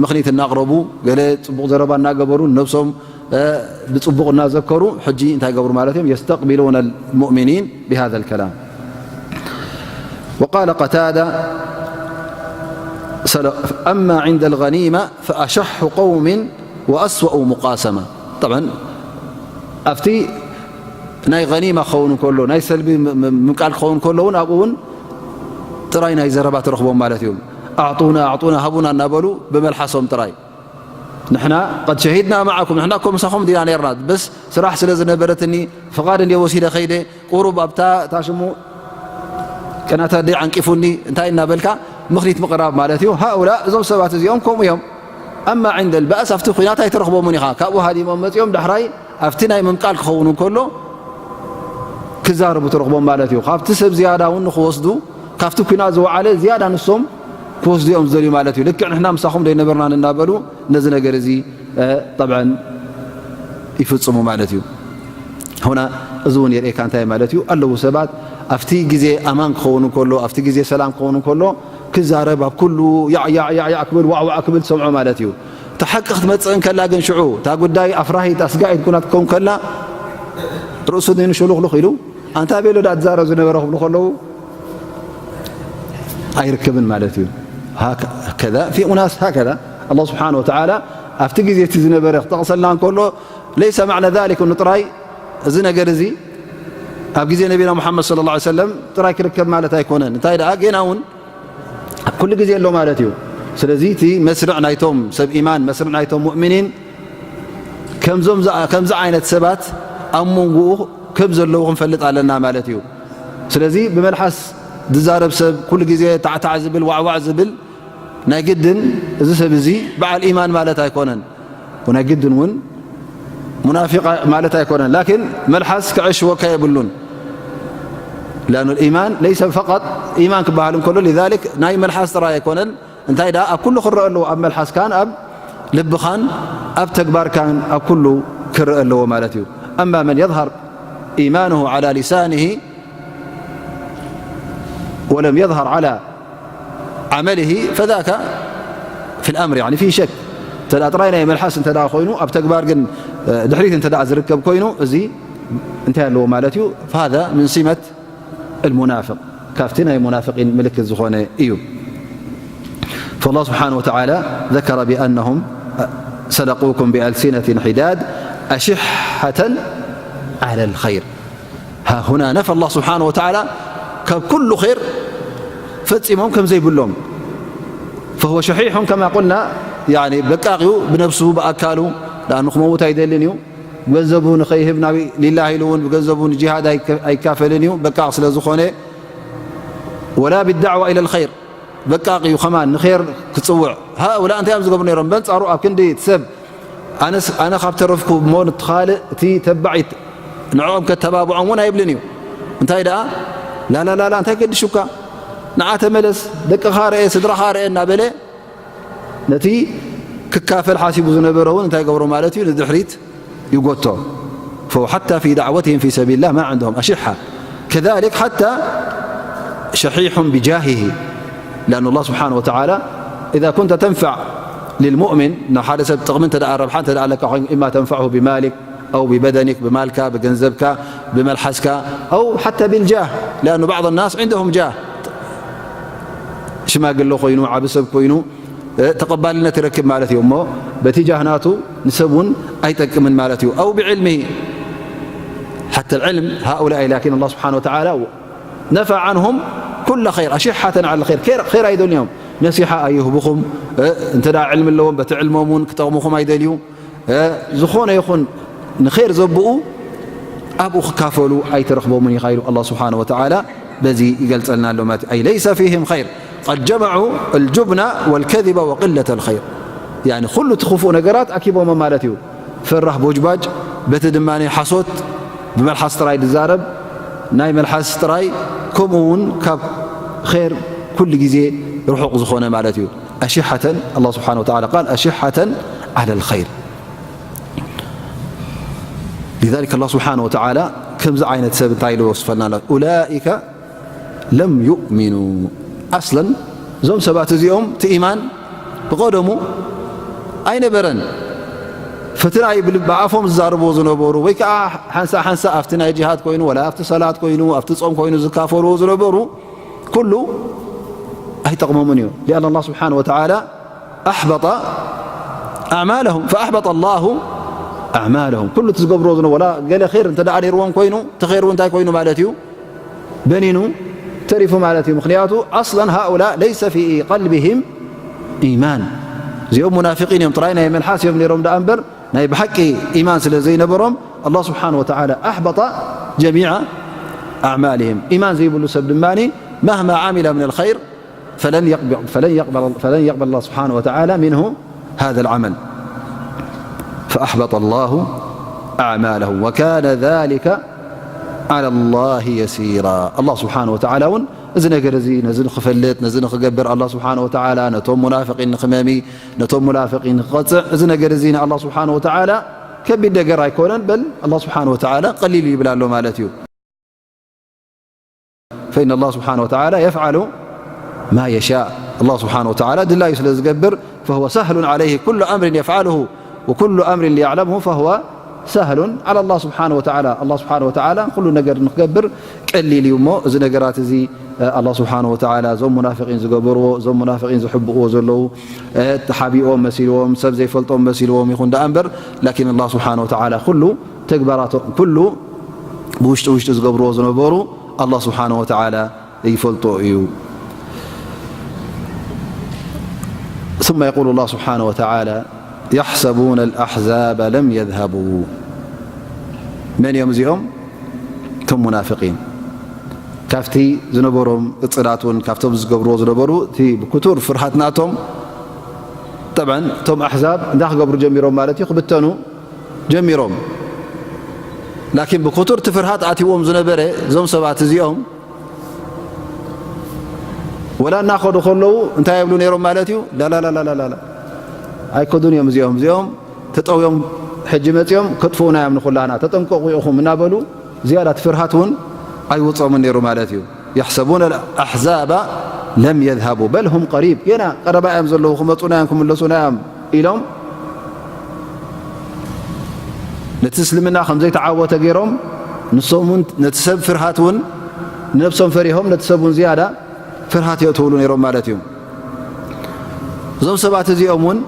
ምኽኒት እናቕረቡ፣ ገለ ጽቡቕ ዘረባ እናገበሩ፣ ነብሶም ብጽቡቕ እናዘከሩ ሕጂ እንታይ ይገብሩ ማለት እዮም? يستقبلون المؤمنين بهذا الكلام. وقال قتادة، أما عند الغنيمة فأشح قوم وأسوأ مقاسمة. طبعا ኣብቲ ናይ غنيمة ክኸውን እንከሎ፣ ናይ ሰልቢ ም-፣ ም-፣ ምምቃል ክኸውን እንከሎ እውን ኣብኡ እውን ጥራይ ናይ ዘረባ ትረኽቦም ማለት እዮም። ኣዕጡና ኣዕጡና ሃቡና እናበሉ ብመልሓሶም ጥራይ ንሕና قد شهدنا معكم، ንሕና እኮ ምሳኹም ዲና ነርና፣ በስ ስራሕ ስለ ዝነበረትኒ ፍቓድ እንድየ ወሲደ ከይደ፣ ቁሩብ ኣብታ እታ ሽሙ ቅናታ ደይ ዓንቂፉኒ እንታይ እናበልካ ምኽኒት ምቕራብ ማለት እዩ። ሃኡላ እዞም ሰባት እዚኦም ከምኡ እዮም። ኣማ عند البأس ኣብቲ ኲናት ኣይትረኽቦምን ኢኻ። ካብኡ ሃዲሞም መጺኦም ዳሕራይ ኣብቲ ናይ ምምቃል ክኸውን እንከሎ ክዛረቡ ትረኽቦም ማለት እዩ። ካብቲ ሰብ ዝያዳ እውን ንኽወስዱ ካብቲ ኲናት ዝወዓለ ዝያዳ ንሶም ክወስዱ እዮም ዝደልዩ ማለት እዩ። ልክዕ ንሕና ምሳኹም ደይነበርናን እናበሉ ነዚ ነገር እዚ፣ እ፣ ጠብዐን ይፍጽሙ ማለት እዩ። ሆና እዚ እውን የርእየካ እንታይ ማለት እዩ? ኣለዉ ሰባት ኣብቲ ግዜ ኣማን ክኸውን እንከሎ፣ ኣብቲ ግዜ ሰላም ክኸውን እንከሎ ክዛረብ ኣብ ኩሉ ያዕ ያዕ ያዕ ያዕ ክብል ዋዕ ዋዕ ክብል ትሰምዖ ማለት እዩ። እታ ሓቂ ክትመጽእ እንከላ ግን ሽዑ እታ ጉዳይ ኣፍራሂት ኣስጋኢት ኩናት ክትከውን ከላ ርእሱ ንሹሉኽሉኽ ኢሉ ኣንታ ቤሎ ዳ ትዛረብ ዝነበረ ክብሉ ከለዉ ኣይርከብን ማለት እዩ። ሃከ-፣ ከዛ ፊ ኡናስ ሃከዛ ኣላህ ስብሓነ ወተዓላ ኣብቲ ግዜ እቲ ዝነበረ ክጠቕሰልና እንከሎ ለይሰ ማዕነ ዛሊክ እኑ ጥራይ እዚ ነገር እዚ ኣብ ግዜ ነቢና ሙሓመድ ሰለላሁ ዐለይሂ ወሰለም ጥራይ ክርከብ ማለት ኣይኮነን። እንታይ ደኣ ጌና እውን ኣብ ኩሉ ግዜ ኣሎ ማለት እዩ። ስለዚ እቲ መስርዕ ናይቶም ሰብ ኢማን፣ መስርዕ ናይቶም ሙእሚኒን ከምዞም ዝኣ-፣ ከምዚ ዓይነት ሰባት ኣብ መንጎኡ ከም ዘለዉ ክንፈልጥ ኣለና ማለት እዩ። ስለዚ ብመልሓስ ዝዛረብ ሰብ፣ ኩሉ ግዜ ታዕታዕ ዝብል፣ ዋዕዋዕ ዝብል፣ ናይ ግድን እዚ ሰብ እዚ በዓል ኢማን ማለት ኣይኮነን። ወናይ ግድን እውን ሙናፊቕ ማለት ኣይኮነን። ላኪን መልሓስ ክዕሽወካ የብሉን። لأن الإيمان ليس فقط إيمان ክበሃል እንከሎ، لذلك ናይ መልሓስ ጥራይ ኣይኮነን። እንታይ ደኣ ኣብ ኩሉ ክረአ ኣለዎ፣ ኣብ መልሓስካን ኣብ ልብኻን ኣብ ተግባርካን ኣብ ኩሉ ክረአ ኣለዎ ማለት እዩ። أما من يظهر إيمانه على لسانه ولم يظهر على عمله فذاك في الأمر، يعني في شك. እንተ ደኣ ጥራይ ናይ መልሓስ እንተ ደኣ ኮይኑ፣ ኣብ ተግባር ግን፣ እ፣ ድሕሪት እንተ ደኣ ዝርከብ ኮይኑ፣ እዚ እንታይ ኣለዎ ማለት እዩ? فهذا من سمة المنافق، ካብቲ ናይ ሙናፍቂን ምልክት ዝኾነ እዩ። فالله سبحانه وتعالى ذكر بأنهم سلقوكم بألسنة حداد أشحة على الخير. ها هنا نفى الله سبحانه وتعالى ካብ ኩሉ ኸይር ፈጺሞም ከም ዘይብሎም። فهو شحيح كما قلنا، يعني በቃቕ እዩ ብነብሱ ብኣካሉ፣ لأنه ክመውት ኣይደልን እዩ። ገንዘቡ ንኸይህብ ናብ ሊላህ ኢሉ እውን ብገንዘቡ ንጂሃድ ኣይከ-፣ ኣይካፈልን እዩ፣ በቃቕ ስለ ዝኾነ። ولا بالدعوة إلى الخير በቃቕ እዩ ከማን ንኼር ክጽውዕ። ሃኡላ እንታይ እዮም ዝገብሩ ነይሮም? በንጻሩ ኣብ ክንዲ እቲ ሰብ ኣነስ-፣ ኣነ ካብ ተረፍኩ እሞ ንትኻልእ እቲ ተባዒት ንዕኦም ከተባብዖም እውን ኣይብልን እዩ። እንታይ ደኣ ላላላላ እንታይ ገድሹካ ንዓ ተመለስ ደቅኻ ርአ ስድራኻ ርአ እናበለ ነቲ ክካፈል ሓሲቡ ዝነበረ እውን እንታይ ገብሮ ማለት እዩ ንድሕሪት ይጎቶ فهو حتى في دعوتهم في سبيل الله ما عندهم أشحة كذلك حتى شحيح بجاهه لأن الله سبحانه وتعالى إذا كنت تنفع للمؤمن نحادثة تقمن تدعى الربحان تدعى لك إما تنفعه بمالك أو ببدنك بمالك بجنزبك بملحسك أو حتى بالجاه لأن بعض الناس عندهم جاه ሽማግለ ኮይኑ ዓቢ ሰብ ኮይኑ ተቐባልነት ይረክብ ማለት እዩ እሞ በቲ ጃህ ናቱ ንሰብ እውን ኣይጠቅምን ማለት እዩ أو بعلمه حتى العلم هؤلاء لكن الله سبحانه وتعالى نفى عنهم كل خير أشحة على الخير خير خير ኣይደልዮም ነሲሓ ኣይህብኹም እንተ ዕልሚ ኣለዎም በቲ ዕልሞም እውን ክጠቕሙኹም ኣይደልዩ ዝኾነ ይኹን ንኸይር ዘብኡ ኣብኡ ክካፈሉ ኣይተረኽቦምን ኢኻ ኢሉ ኣላ ስብሓን ወተዓላ በዚ ይገልጸልና ኣሎ ማለት እዩ። أي ليس فيهم خير قد جمعوا الجبن والكذب وقلة الخير يعني ኩሉ እቲ ክፉእ ነገራት ኣኪቦሞ ማለት እዩ። ፈራህ ቦጅባጅ በቲ ድማ ሓሶት ብመልሓስ ጥራይ ዝዛረብ ናይ መልሓስ ጥራይ ከምኡ እውን ካብ ኸይር ኩሉ ግዜ ርሑቕ ዝኾነ ማለት እዩ። أشحة الله سبحانه وتعالى قال أشحة على الخير لذلك الله سبحانه وتعالى ከምዚ ዓይነት ሰብ እንታይ ኢሉ ወስፈልና ኣሎ أولئك لم يؤمنوا أصلا እዞም ሰባት እዚኦም እቲ ኢማን ብቐደሙ ኣይነበረን ፈትና ብኣፎም ዝዛረብዎ ዝነበሩ ወይ ከዓ ሓንሳ ሓንሳ ኣብቲ ናይ ጅሃድ ኮይኑ ወላ ኣብቲ ሰላት ኮይኑ ኣብቲ ጾም ኮይኑ ዝካፈልዎ ዝነበሩ ኩሉ ኣይጠቕሞምን እዩ لأن الله سبحانه وتعالى أحبط أعمالهم فأحبط الله أعمالهم ኩሉ እቲ ዝገብርዎ ዝነበሩ ወላ ገለ ኸይር እንተ ደኣ ነይርዎም ኮይኑ እቲ ኸይር እንታይ ኮይኑ ማለት እዩ በኒኑ ተሪፉ ማለት እዩ ምክንያቱ أصلا هؤلاء ليس في قلبهم إيمان እዚኦም ሙናፊቂን እዮም ጥራይ ናይ መልሓስ እዮም ነይሮም ደኣ እምበር ናይ ብሓቂ ኢማን ስለ ዘይነበሮም ኣላ ስብሓን ወተዓላ ኣሕበጠ ጀሚዐ ኣዕማልህም ኢማን ዘይብሉ ሰብ ድማ መህማ ዓሚለ ምን ልኸይር ፈለን የቅበል ኣላ ስብሓን ወተዓላ ምንሁ ሃذ ልዓመል ፈኣሕበጠ ኣላሁ ኣዕማለሁም ወካነ ذሊከ ዓላ ላህ የሲራ ኣላ ስብሓን ወተዓላ እውን እዚ ነገር እዚ ነዚ ንክፈልጥ ነዚ ንክገብር ኣላ ስብሓን ወተዓላ ነቶም ሙናፍቂን ንክመሚ ነቶም ሙናፍቂን ክቐጽዕ እዚ ነገር እዚ ንኣላ ስብሓን ወተዓላ ከቢድ ነገር ኣይኮነን በል ኣላ ስብሓን ወተዓላ ቀሊል ይብል ኣሎ ማለት እዩ ፈኢን ኣላ ስብሓን ወተዓላ የፍዓሉ ማ የሻእ ኣላ ስብሓን ወተዓላ ድላዩ ስለ ዝገብር ፈሁወ ሰህሉን ዓለይህ ኩሉ ኣምሪን የፍዓልሁ ወኩሉ ኣምሪን ሊያዕለምሁ ፈሁወ ሰህሉን ዓላ ኣላ ስብሓን ወተዓላ ኣላ ስብሓን ወተዓላ ኩሉ ነገር ንክገብር ቀሊል እዩ እሞ እዚ ነገራት እዚ ኣላ ስብሓን ወተዓላ እዞም ሙናፍቂን ዝገበርዎ እዞም ሙናፍቂን ዝሕብእዎ ዘለዉ ተሓቢኦም መሲልዎም ሰብ ዘይፈልጦም መሲልዎም ይኹን ደኣ እምበር ላኪን ኣላ ስብሓን ወተዓላ ኩሉ ተግባራቶም ኩሉ ብውሽጢ ውሽጢ ዝገብርዎ ዝነበሩ ኣላ ስብሓን ወተዓላ ይፈልጦ እዩ ثم يقول الله سبحانه وتعالى يحسبون الأحزاب لم يذهبوا من يوم زيهم كم منافقين ካብቲ ዝነበሮም እፅላት እውን ካብቶም ዝገብርዎ ዝነበሩ እቲ ብክቱር ፍርሃት ናቶም ጠብዐን እቶም ኣሕዛብ እንታይ ክገብሩ ጀሚሮም ማለት እዩ ክብተኑ ጀሚሮም ላኪን ብክቱር እቲ ፍርሃት ኣትዎም ዝነበረ እዞም ሰባት እዚኦም ወላ እናኸዱ ከለዉ እንታይ የብሉ ነይሮም ማለት እዩ ላላላላላላ ኣይከዱን እዮም እዚኦም እዚኦም ተጠውዮም ሕጂ መፂኦም ከጥፍኡና እዮም ንኩላና ተጠንቀቑ ኢኹም እናበሉ ዝያዳ እቲ ፍርሃት እውን ኣይውፅኦምን ነይሩ ማለት እዩ يحسبون الأحزاب لم يذهبوا بل هم قريب ገና ቀረባ እዮም ዘለዉ ክመፁና እዮም ክምለሱና እዮም ኢሎም ነቲ እስልምና ከም ዘይተዓወተ ገይሮም ንሶም እውን ነቲ ሰብ ፍርሃት እውን ንነብሶም ፈሪሆም ነቲ ሰብ እውን ዝያዳ ፍርሃት የእትውሉ ነይሮም ማለት እዩ እዞም ሰባት እዚኦም እውን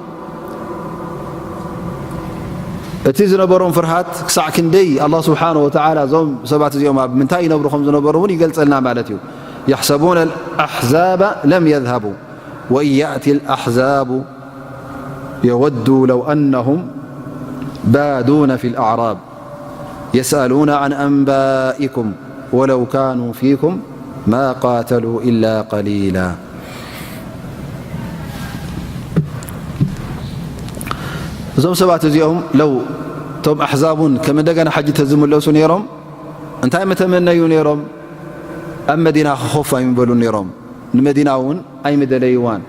እቲ ዝነበሮም ፍርሃት ክሳዕ ክንደይ ኣላ ስብሓን ወተዓላ እዞም ሰባት እዚኦም ኣብ ምንታይ ይነብሩ ከም ዝነበሩ እውን ይገልጸልና ማለት እዩ يحسبون الأحزاب لم يذهبوا وإن يأت الأحزاب يودوا لو أنهم بادون في الأعراب يسألون عن أنبائكم ولو كانوا فيكم ما قاتلوا إلا قليلا እዞም ሰባት እዚኦም ለው እቶም ኣሕዛብ እውን ከም እንደገና ሓጂ ተዝምለሱ ነይሮም እንታይ ምተመነዩ ነይሮም ኣብ መዲና ክኸፉ ኣይምበሉን ነይሮም። ንመዲና እውን ኣይምደለይዋን።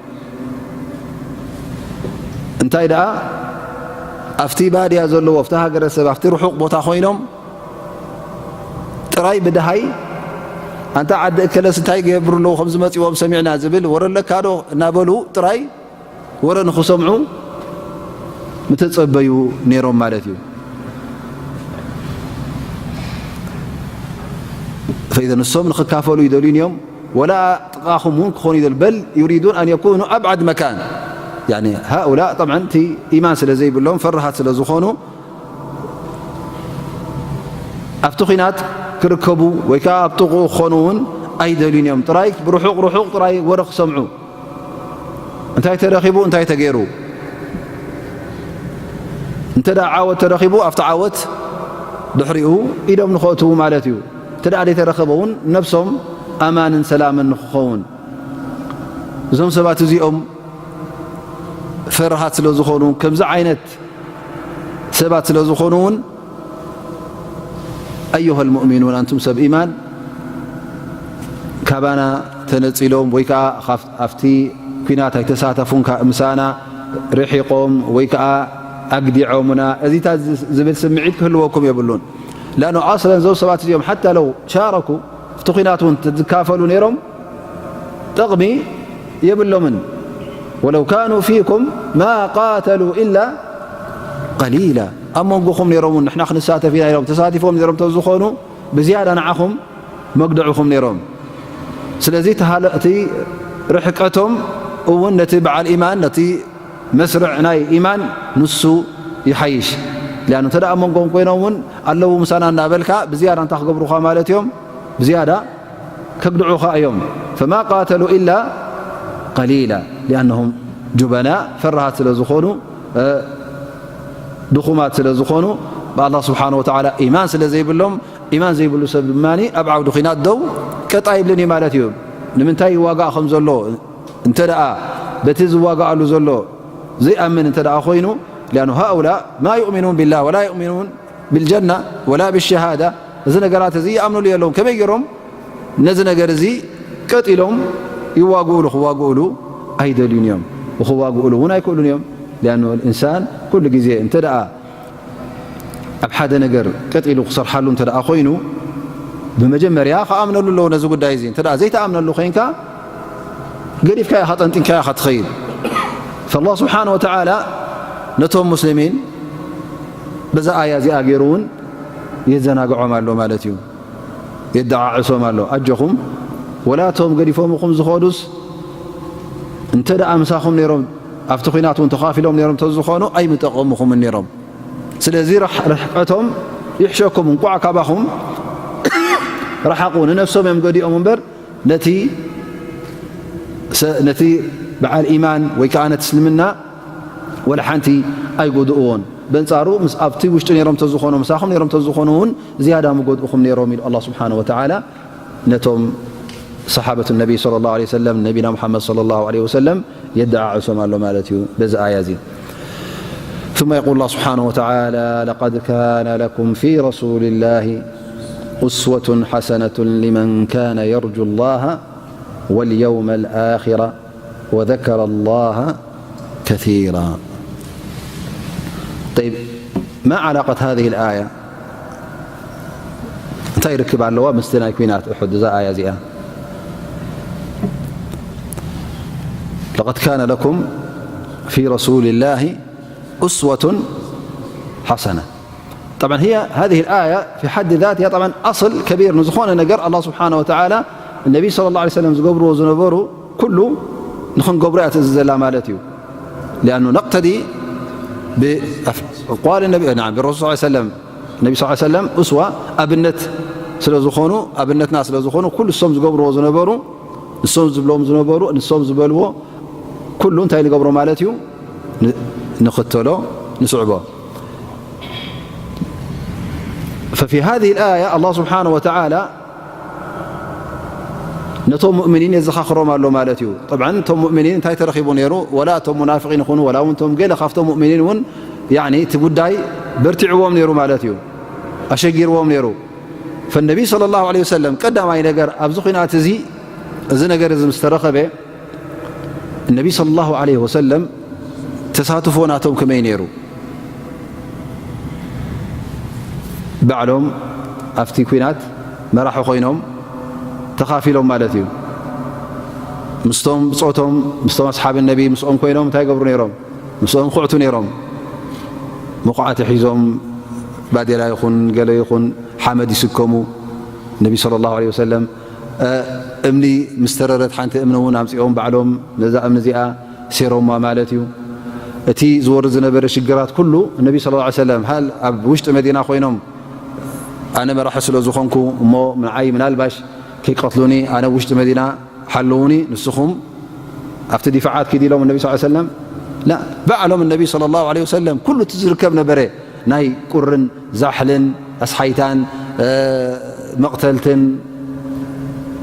እንታይ ደኣ ኣብቲ ባድያ ዘለዎ፣ ኣብቲ ሃገረሰብ፣ ኣብቲ ርሑቕ ቦታ ኮይኖም ጥራይ ብድሃይ፣ ኣንታ ዓዲ እከለስ እንታይ ይገብሩ ኣለዉ፣ ከም ዝመጽዎም ሰሚዕና ዝብል ወረ ኣለካ ዶ እናበሉ ጥራይ ወረ ንኽሰምዑ ምተጸበዩ ነይሮም ማለት እዩ። ፈኢዘ ንሶም ንኽካፈሉ ይደልዩን እዮም። ወላ ጥቓኹም እውን ክኾኑ ይደል-፣ በል ዩሪዱን ኣን የኩኑ ኣብዓድ መካን። ያኒ ሃኡላ ጠብዓን እቲ ኢማን ስለ ዘይብሎም ፈራሃት ስለ ዝኾኑ ኣብቲ ኹናት ክርከቡ ወይ ከዓ ኣብ ጥቕኡ ክኾኑ እውን ኣይደልዩን እዮም። ጥራይ ብርሑቕ ርሑቕ ጥራይ ወረ ክሰምዑ። እንታይ ተረኺቡ፣ እንታይ ተገይሩ? እንተ ደኣ ዓወት ተረኺቡ፣ ኣብቲ ዓወት ድሕሪኡ ኢዶም ንኸእትዉ ማለት እዩ። እንተ ደኣ ዘይተረኸበ እውን ነብሶም ኣማንን ሰላምን ንክኸውን። እዞም ሰባት እዚኦም ፈርሃት ስለ ዝኾኑ፣ ከምዚ ዓይነት ሰባት ስለ ዝኾኑ እውን፣ ኣዩሃ ልሙእሚኑን፣ ኣንቱም ሰብ ኢማን፣ ካባና ተነጺሎም ወይ ከኣ ካፍ-፣ ኣብቲ ኲናት ኣይተሳተፉን፣ ካ-፣ ምሳና ርሒቖም ወይ ከኣ ኣግዲዖምና፣ እዚታት ዝ-፣ ዝብል ስምዒት ክህልወኩም የብሉን። ላኑ ኣስለን እዞም ሰባት እዚኦም ሓታ ለው ሻረኩ፣ ኣብቲ ኲናት እውን ተዝካፈሉ ነይሮም፣ ጥቕሚ የብሎምን። ወለው ካኑ ፊኩም ማ ቃተሉ ኢላ ቀሊላ። ኣብ መንጎኹም ነይሮም እውን ንሕና ክንሳተፍ ኢና ኢሎም ተሳቲፎም ነይሮም ተዝኾኑ ብዝያዳ ንዓኹም መግድዕኹም ነይሮም። ስለዚ እቲ ሃለ-፣ እቲ ርሕቀቶም እውን ነቲ በዓል ኢማን፣ ነቲ መስርዕ ናይ ኢማን ንሱ ይሓይሽ። ሊኣኑ እንተ ደኣ ኣብ መንጎም ኮይኖም እውን ኣለዉ ምሳና እናበልካ ብዝያዳ እንታይ ክገብሩኻ ማለት እዮም? ብዝያዳ ከግድዑኻ እዮም። ፈማ ቃተሉ ኢላ ቀሊላ ሊኣነሁም ጁበና፣ ፈራሃት ስለ ዝኾኑ፣ እ፣ ድኹማት ስለ ዝኾኑ፣ ብኣላህ ስብሓነ ወተዓላ ኢማን ስለ ዘይብሎም፣ ኢማን ዘይብሉ ሰብ ድማ ኣብ ዓውዲ ኹናት ደው ቀጥ ኣይብልን እዩ ማለት እዩ። ንምንታይ ይዋጋእ ከም ዘሎ እንተ ደኣ በቲ ዝዋጋኣሉ ዘሎ ዘይኣምን እንተ ደኣ ኮይኑ፣ ሊኣኑ ሃኡላ ማ ዩእሚኑን ቢላህ ወላ ዩእሚኑን ቢልጀና ወላ ብሸሃዳ፣ እዚ ነገራት እዚ ይኣምኑሉ የለውን። ከመይ ገይሮም ነዚ ነገር እዚ ቀጢሎም ይዋግኡሉ? ክዋግኡሉ ኣይደልዩን እዮም። ክዋግኡሉ እውን ኣይክእሉን እዮም። ሊኣኑ ኢንሳን ኩሉ ግዜ እንተ ደኣ ኣብ ሓደ ነገር ቀጢሉ ክሰርሓሉ እንተ ደኣ ኮይኑ፣ ብመጀመርያ ክኣምነሉ ኣለዎ ነዚ ጉዳይ እዚ። እንተ ደኣ ዘይተኣምነሉ ኮይንካ፣ ገዲፍካ ኢኻ፣ ጠንጢንካ ኢኻ ትኸይድ። ፈላህ ስብሓነ ወተዓላ ነቶም ሙስሊሚን በዛ ኣያ እዚኣ ገይሩ እውን የዘናግዖም ኣሎ ማለት እዩ። የደዓዕሶም ኣሎ። ኣጆኹም፣ ወላ እቶም ገዲፎምኹም ዝኸዱስ እንተ ደኣ ምሳኹም ነይሮም፣ ኣብቲ ኲናት እውን ተኻፊሎም ነይሮም እንተዝኾኑ፣ ኣይምጠቐሙኹምን ነይሮም። ስለዚ ርሕ-፣ ርሕቀቶም ይሕሸኩም፣ እንቋዕ ካባኹም ረሓቑ። ንነፍሶም እዮም ገዲኦም እምበር፣ ነቲ ሰ-፣ ነቲ በዓል ኢማን ወይ ከኣ ነቲ እስልምና ወላ ሓንቲ ኣይጎድእዎን። በንጻሩ ምስ ኣብቲ ውሽጢ ነይሮም ተዝኾኑ፣ ምሳኹም ነይሮም ተዝኾኑ እውን ዝያዳ ምጎድእኹም ነይሮም ኢሉ ኣላህ ስብሓነ ወተዓላ ነቶም ሰሓበት ነቢ ሰለላሁ ዐለይሂ ወሰለም፣ ነቢና ሙሓመድ ሰለላሁ ዐለይሂ ወሰለም የደዓዕሶም ኣሎ ማለት እዩ በዚ ኣያ እዚ። ثم يقول الله سبحانه وتعالى: لقد كان لكم في رسول الله أسوة حسنة لمن كان يرجو الله واليوم الآخر وذكر الله كثيرا. طيب، ما علاقة هذه الآية؟ እንታይ ርክብ ኣለዋ ምስቲ ናይ ኲናት እሑድ እዛ ኣያ እዚኣ? لقد كان لكم في رسول الله أسوة حسنة. طبعا هي هذه الآية في حد ذاتها طبعا أصل كبير ንዝኾነ ነገር ኣላህ ስብሓነ ወተዓላ ነቢ ሰለላሁ ዐለይሂ ወሰለም ዝገብርዎ ዝነበሩ ኩሉ ንኽንገብሮ እያ ትእዝዝ ዘላ ማለት እዩ። لأنه نقتدي بأقوال النبي، نعم، بالرسول صلى الله عليه وسلم. ነቢ صلى الله عليه وسلم أسوة ኣብነት ስለ ዝኾኑ፣ ኣብነትና ስለ ዝኾኑ ኩሉ ንሶም ዝገብርዎ ዝነበሩ፣ ንሶም ዝብሎም ዝነበሩ፣ ንሶም ዝበልዎ ኩሉ እንታይ ንገብሮ ማለት እዩ? ን-፣ ንኽተሎ፣ ንስዕቦ። ففي هذه الآية الله سبحانه وتعالى ነቶም ሙእሚኒን የዘኻኽሮም ኣሎ ማለት እዩ። ጠብዓን እቶም ሙእሚኒን እንታይ ተረኺቡ ነይሩ? ወላ እቶም ሙናፍቒን ይኹኑ፣ ወላ እውን እቶም ገለ ካብቶም ሙእሚኒን እውን፣ ያዕኒ፣ እቲ ጉዳይ በርቲዕዎም ነይሩ ማለት እዩ። ኣሸጊርዎም ነይሩ። ፈነቢ ሰለላሁ ዐለይሂ ወሰለም ቀዳማይ ነገር ኣብዚ ኹናት እዚ፣ እዚ ነገር እዚ ምስ ተረኸበ፣ ነቢ ሰለላሁ ዐለይሂ ወሰለም ተሳትፎ ናቶም ከመይ ነይሩ? ባዕሎም ኣብቲ ኲናት መራሒ ኮይኖም ተኻፊሎም ማለት እዩ። ምስቶም ብጾቶም፣ ምስቶም ኣስሓብ ነቢ ምስኦም ኮይኖም እንታይ ይገብሩ ነይሮም? ምስኦም ኩዕቱ ነይሮም። መኹዓቲ ሒዞም ባዴላ ይኹን ገለ ይኹን ሓመድ ይስከሙ። ነቢ ሰለላሁ ዐለይሂ ወሰለም እምኒ ምስ ተረረት ሓንቲ እምኒ እውን ኣምጺኦም ባዕሎም ነዛ እምኒ እዚኣ ሴሮማ ማለት እዩ። እቲ ዝወርድ ዝነበረ ሽግራት ኩሉ ነቢ ሰለላሁ ዐለይሂ ወሰለም፣ ሃል ኣብ ውሽጢ መዲና ኮይኖም ኣነ መራሒ ስለ ዝኾንኩ እሞ ንዓይ ምናልባሽ ከይቀትሉኒ ኣነ ኣብ ውሽጢ መዲና ሓልዉኒ፣ ንስኹም ኣብቲ ዲፋዓት ኪድ ኢሎም ነቢ ሰለላሁ ዐለይሂ ወሰለም። ላ፣ ባዕሎም ነቢ ሰለላሁ ዐለይሂ ወሰለም ኩሉ እቲ ዝርከብ ነበረ ናይ ቁርን ዛሕልን ኣስሓይታን፣ እ፣ መቕተልትን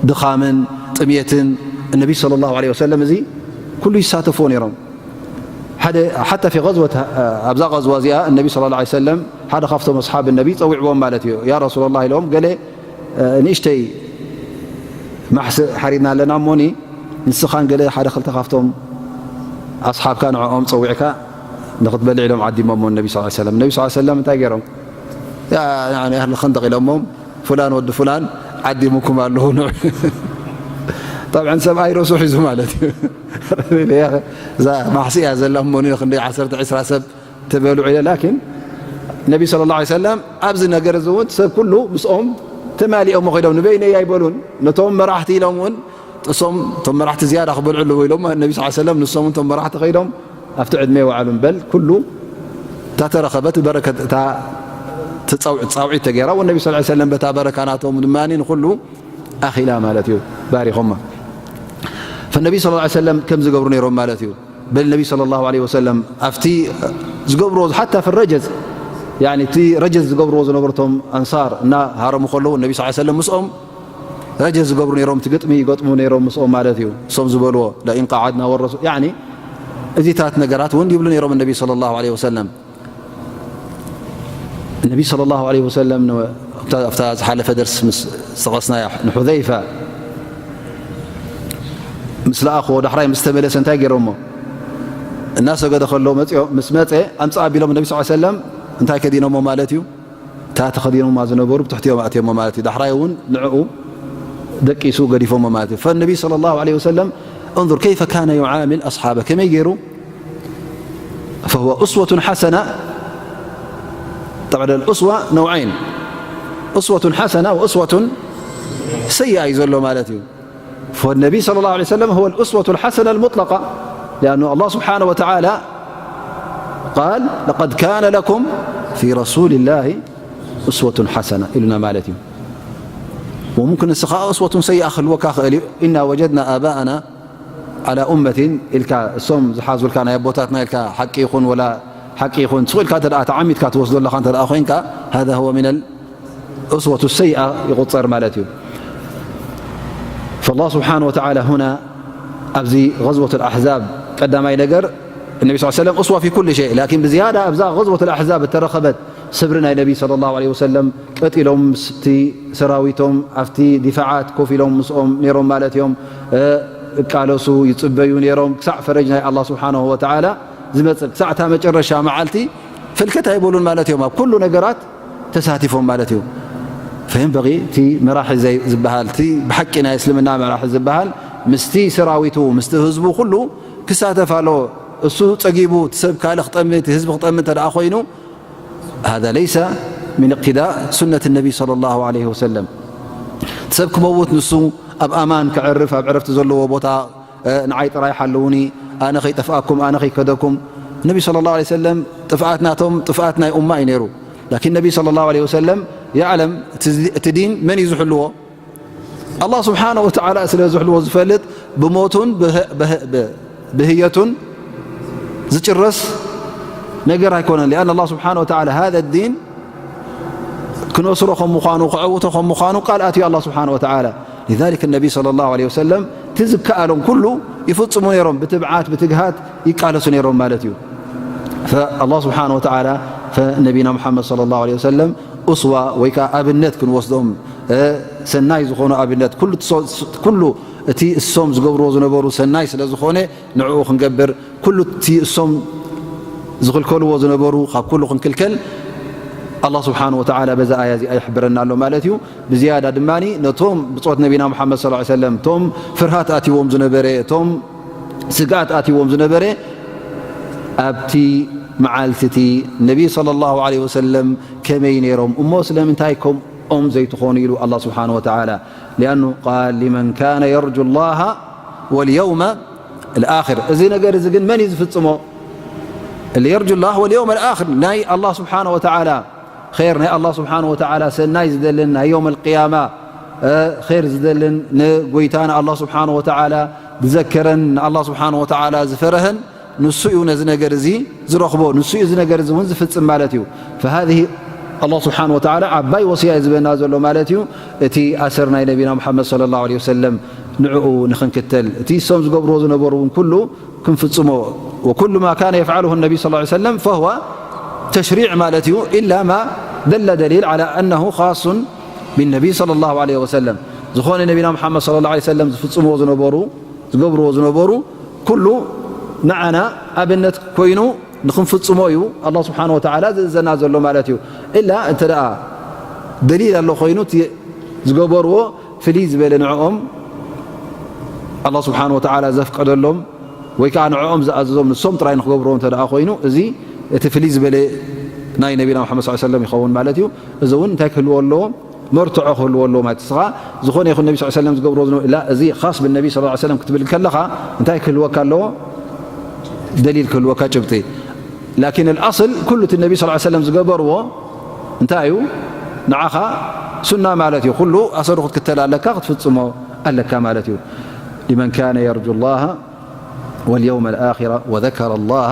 ድኻምን ጥምየትን ነቢ ሰለላሁ ዐለይሂ ወሰለም እዚ ኩሉ ይሳተፍዎ ነይሮም። ሓደ ሓታ ፊ ገዝወት፣ ኣብዛ ገዝዋ እዚኣ ነቢ ሰለላሁ ዐለይሂ ወሰለም ሓደ ካብቶም ኣስሓብ ነቢ ጸዊዕዎም ማለት እዩ። ያ ረሱለላህ ኢሎም፣ ገለ፣ እ፣ ንእሽተይ ማሕስእ ሓሪድና ኣለና እሞኒ፣ ንስኻን ገለ ሓደ ክልተ ካብቶም ኣስሓብካ ንዕኦም ጸዊዕካ ንኽትበልዕ ኢሎም ዓዲሞሞ ነቢ ሰለላሁ ዐለይሂ ወሰለም። ነቢ ሰለላሁ ዐለይሂ ወሰለም እንታይ ገይሮም? ያ፣ ያኒ ኣህሊ ኸንደቕ ኢሎሞም፣ ፍላን ወዲ ፍላን ዓዲሙኩም ኣለዉ ንዑ። ጠብዐን ሰብኣይ ርእሱ ሒዙ ማለት እዩ። እዛ ማሕስእ እያ ዘላ እሞኒ፣ ክንደይ ዓሰርተ ዒስራ ሰብ ተበልዑ ኢለ። ላኪን ነቢ ሰለላሁ ዐለይሂ ወሰለም ኣብዚ ነገር እዚ እውን ሰብ ኩሉ ምስኦም ተማሊኦሞ ከይዶም፣ ንበይነይ ኣይበሉን። ነቶም መራሕቲ ኢሎም እውን ጥሶም፣ እቶም መራሕቲ ዝያዳ ክበልዑ ኣለዎ ኢሎም ነቢ ሰለላሁ ዐለይሂ ወሰለም፣ ንሶም እውን እቶም መራሕቲ ከይዶም ኣብቲ ዕድመ ይወዓሉን። በል ኩሉ እታ ተረኸበት በረከት፣ እታ ትጻውዕ-፣ ጻውዒት ተገይራ፣ ወነቢ ሰለላሁ ዐለይሂ ወሰለም በታ በረካ ናቶም ድማ ንኹሉ ኣኺላ ማለት እዩ፣ ባሪኾማ። ፈነቢ ሰለላሁ ዐለይሂ ወሰለም ከም ዝገብሩ ነይሮም ማለት እዩ። በል ነቢ ሰለላሁ ዐለይሂ ወሰለም ኣብቲ ዝገብርዎ፣ ሓታ ፊ ረጀዝ፣ ያኒ እቲ ረጀዝ ዝገብርዎ ዝነበሩ እቶም ኣንሳር እና ሃረሙ ከለዉ ነቢ ሰለላሁ ዐለይሂ ወሰለም ምስኦም ረጀዝ ዝገብሩ ነይሮም፣ እቲ ግጥሚ ይገጥሙ ነይሮም ምስኦም ማለት እዩ። እሶም ዝበልዎ ለኢን ቀዓድና ወረሱ፣ ያኒ እዚታት ነገራት እውን ይብሉ ነይሮም ነቢ ሰለላሁ ዐለይሂ ወሰለም። ነቢ ሰለላሁ ዐለይሂ ወሰለም ን-፣ ኣብታ፣ ኣብታ ዝሓለፈ ደርሲ ምስ ዝጠቐስናያ ንሑዘይፋ ምስ ለኣኽዎ፣ ዳሕራይ ምስ ተመለሰ እንታይ ገይሮሞ? እናሰገደ ከሎ መጽኦ-፣ ምስ መጸ ኣምጽእ ኣቢሎም ነቢ ሰለላሁ ዐለይሂ ወሰለም እንታይ ከዲኖሞ ማለት እዩ? እታ ተኸዲኖማ ዝነበሩ ብትሕቲኦም ኣእትዮሞ ማለት እዩ። ዳሕራይ እውን ንዕኡ ደቂሱ ገዲፎሞ ማለት እዩ። ፈነቢ ሰለላሁ ዐለይሂ ወሰለም እንዙር ከይፈ ካነ ዩዓሚል ኣስሓበ፣ ከመይ ገይሩ فهو أسوة حسنة. طبعا الأسوة نوعين، أسوة حسنة وأسوة سيئة እዩ ዘሎ ማለት እዩ። فالنبي صلى الله عليه وسلم هو الأسوة الحسنة المطلقة، لأنه الله سبحانه وتعالى قال لقد كان لكم في رسول الله أسوة حسنة ኢሉና ማለት እዩ። وممكن ንስኻ أسوة سيئة ክህልወካ ክእል እዩ። إنا وجدنا آباءنا على أمة ኢልካ፣ እሶም ዝሓዙልካ ናይ ኣቦታትና ኢልካ ሓቂ ይኹን ወላ ሓቂ ይኹን ሱቕ ኢልካ እንተ ደኣ ተዓሚድካ ትወስዶ ኣለኻ እንተ ደኣ ኮይንካ، هذا هو من الأسوة السيئة ይቑጸር ማለት እዩ። فالله سبحانه وتعالى هنا ኣብዚ غزوة الأحزاب ቀዳማይ ነገር النبي صلى الله عليه وسلم أسوة في كل شيء، لكن ብዝያዳ ኣብዛ غزوة الأحزاب እተረኸበት ስብሪ ናይ ነቢ ሰለላሁ ዐለይሂ ወሰለም ቀጥ ኢሎም ምስቲ ሰራዊቶም ኣብቲ ዲፋዓት ኮፍ ኢሎም ምስኦም ነይሮም ማለት እዮም። እ፣ ይቃለሱ፣ ይጽበዩ ነይሮም ክሳዕ ፈረጅ ናይ ኣላህ ስብሓነሁ ወተዓላ ዝመጽእ፣ ክሳዕ እታ መጨረሻ መዓልቲ ፈልከት ኣይበሉን ማለት እዮም። ኣብ ኩሉ ነገራት ተሳቲፎም ማለት እዩ። ፈየንበጊ እቲ መራሒ ዘይ-፣ ዝበሃል፣ እቲ ብሓቂ ናይ እስልምና መራሒ ዝበሃል ምስቲ ሰራዊቱ፣ ምስቲ ህዝቡ ኩሉ ክሳተፍ ኣለዎ። እሱ ጸጊቡ፣ እቲ ሰብ ካልእ ክጠሚ፣ እቲ ህዝቢ ክጠሚ እንተ ደኣ ኮይኑ፣ هذا ليس من اقتداء سنة النبي صلى الله عليه وسلم። ሰብ ክመውት ንሱ ኣብ ኣማን ከዕርፍ፣ ኣብ ዕረፍቲ ዘለዎ ቦታ፣ እ፣ ንዓይ ጥራይ ሓልዉኒ፣ ኣነ ከይጠፍኣኩም፣ ኣነ ከይከደኩም። ነቢ ሰለላሁ ዐለይሂ ወሰለም ጥፍኣት ናቶም ጥፍኣት ናይ ኡማ እዩ ነይሩ። ላኪን ነቢ ሰለላሁ ዐለይሂ ወሰለም የዕለም እቲ፣ እቲ ዲን መን እዩ ዝሕልዎ? ኣላህ ስብሓነሁ ወተዓላ ስለ ዝሕልዎ ዝፈልጥ፣ ብሞቱን ብህ-፣ ብህ-፣ ብ-፣ ብህየቱን ዝጭረስ ነገር ኣይኮነን። لأن الله سبحانه وتعالى هذا الدين ክነስሮ ከም ምዃኑ፣ ክዕውቶ ከም ምዃኑ ቃል ኣትዩ ኣላህ ስብሓነሁ ወተዓላ። لذلك النبي صلى الله عليه وسلم እቲ ዝከኣሎም ኩሉ ይፍጽሙ ነይሮም፣ ብትብዓት፣ ብትግሃት ይቃለሱ ነይሮም ማለት እዩ። فالله سبحانه وتعالى فنبينا محمد صلى الله عليه وسلم أسوة ወይ ከኣ ኣብነት ክንወስዶም እ፣ ሰናይ ዝኾኑ ኣብነት፣ ኩሉ እቲ ሶ-፣ ኩሉ እቲ እሶም ዝገብርዎ ዝነበሩ ሰናይ ስለ ዝኾነ፣ ንዕኡ ክንገብር፣ ኩሉ እቲ እሶም ዝኽልከልዎ ዝነበሩ ካብ ኩሉ ክንክልከል፣ ኣላህ ስብሓነሁ ወተዓላ በዛ ኣያ እዚኣ ይሕብረና ኣሎ ማለት እዩ። ብዝያዳ ድማ ነቶም ብጾት ነቢና ሙሓመድ ሰለላሁ ዐለይሂ ወሰለም፣ እቶም ፍርሃት ኣትይዎም ዝነበረ፣ እቶም ስግኣት ኣትይዎም ዝነበረ፣ ኣብቲ መዓልቲ እቲ ነቢ ሰለላሁ ዐለይሂ ወሰለም ከመይ ነይሮም እሞ ስለምንታይ ከምኦም ዘይትኾኑ ኢሉ ኣላህ ስብሓነሁ ወተዓላ። ሊኣኑ ቃል ሊመን ካነ የርጁ ላሃ ወልየውመ ልኣኽር። እዚ ነገር እዚ ግን መን እዩ ዝፍጽሞ? ሊየርጁ ላህ ወልየውመ ልኣኽር፣ ናይ ኣላህ ስብሓነሁ ወተዓላ ኸይር፣ ናይ ኣላህ ስብሓነሁ ወተዓላ ሰናይ ዝደልን፣ ናይ የውም ልቅያማ፣ እ፣ ኸይር ዝደልን፣ ንጎይታና ኣላህ ስብሓነሁ ወተዓላ ዝዘከረን፣ ንኣላህ ስብሓነሁ ወተዓላ ዝፈረሀን፣ ንሱ እዩ ነዚ ነገር እዚ ዝረኽቦ፣ ንሱ እዩ እዚ ነገር እዚ እውን ዝፍጽም ማለት እዩ። ፈሃዚህ ኣላህ ስብሓነሁ ወተዓላ ዓባይ ወስያ እዩ ዝህበና ዘሎ ማለት እዩ። እቲ ኣሰር ናይ ነቢና ሙሓመድ ሰለላሁ ዐለይሂ ወሰለም ንዕኡ ንኽንክተል፣ እቲ እሶም ዝገብርዎ ዝነበሩ እውን ኩሉ ክንፍጽሞ፣ ወኩሉ ማ ካነ የፍዓሉሁ ነቢ ሰለላሁ ዐለይሂ ወሰለም ፈሁወ ተሽሪዕ ማለት እዩ፣ ኢላ ማ ደለ ደሊል ዓላ ኣነሁ ኻሱን ቢነቢ ሰለላሁ ዐለይሂ ወሰለም። ዝኾነ ነቢና ሙሓመድ ሰለላሁ ዐለይሂ ወሰለም ዝፍጽምዎ ዝነበሩ፣ ዝገብርዎ ዝነበሩ ኩሉ ንዓና ኣብነት ኮይኑ ንኽንፍጽሞ እዩ ኣላህ ስብሓነሁ ወተዓላ ዝእዘና ዘሎ ማለት እዩ። ኢላ እንተ ደኣ ደሊል ኣሎ ኮይኑ፣ እቲ ዝገበርዎ ፍልይ ዝበለ ንዕኦም ኣላህ ስብሓነሁ ወተዓላ ዘፍቀደሎም ወይ ከዓ ንዕኦም ዝኣዘዞም ንሶም ጥራይ ንኽገብርዎ እንተ ደኣ ኮይኑ፣ እዚ እቲ ፍልይ ዝበለ ናይ ነቢና ሙሓመድ ሰለላሁ ዐለይሂ ወሰለም ይኸውን ማለት እዩ። እዚ እውን እንታይ ክህልዎ ኣለዎ? መርትዖ ክህልዎ ኣለዎ ማለት እዩ። ንስኻ ዝኾነ ይኹን ነቢ ሰለላሁ ዐለይሂ ወሰለም ዝገብርዎ ዝነበ፣ ላ፣ እዚ ኻስ ብነቢ ሰለላሁ ዐለይሂ ወሰለም ክትብል ከለኻ እንታይ ክህልወካ ኣለዎ? ደሊል ክህልወካ፣ ጭብጢ። ላኪን ኣልኣስል ኩሉ እቲ ነቢ ሰለላሁ ዐለይሂ ወሰለም ዝገበርዎ እንታይ እዩ? ንዓኻ ሱና ማለት እዩ። ኩሉ ኣሰሩ ክትክተል ኣለካ፣ ክትፍጽሞ ኣለካ ማለት እዩ። ሊመን ካነ የርጁ ላሃ ወልየውመ ልኣኺረ ወዘከረ ላሃ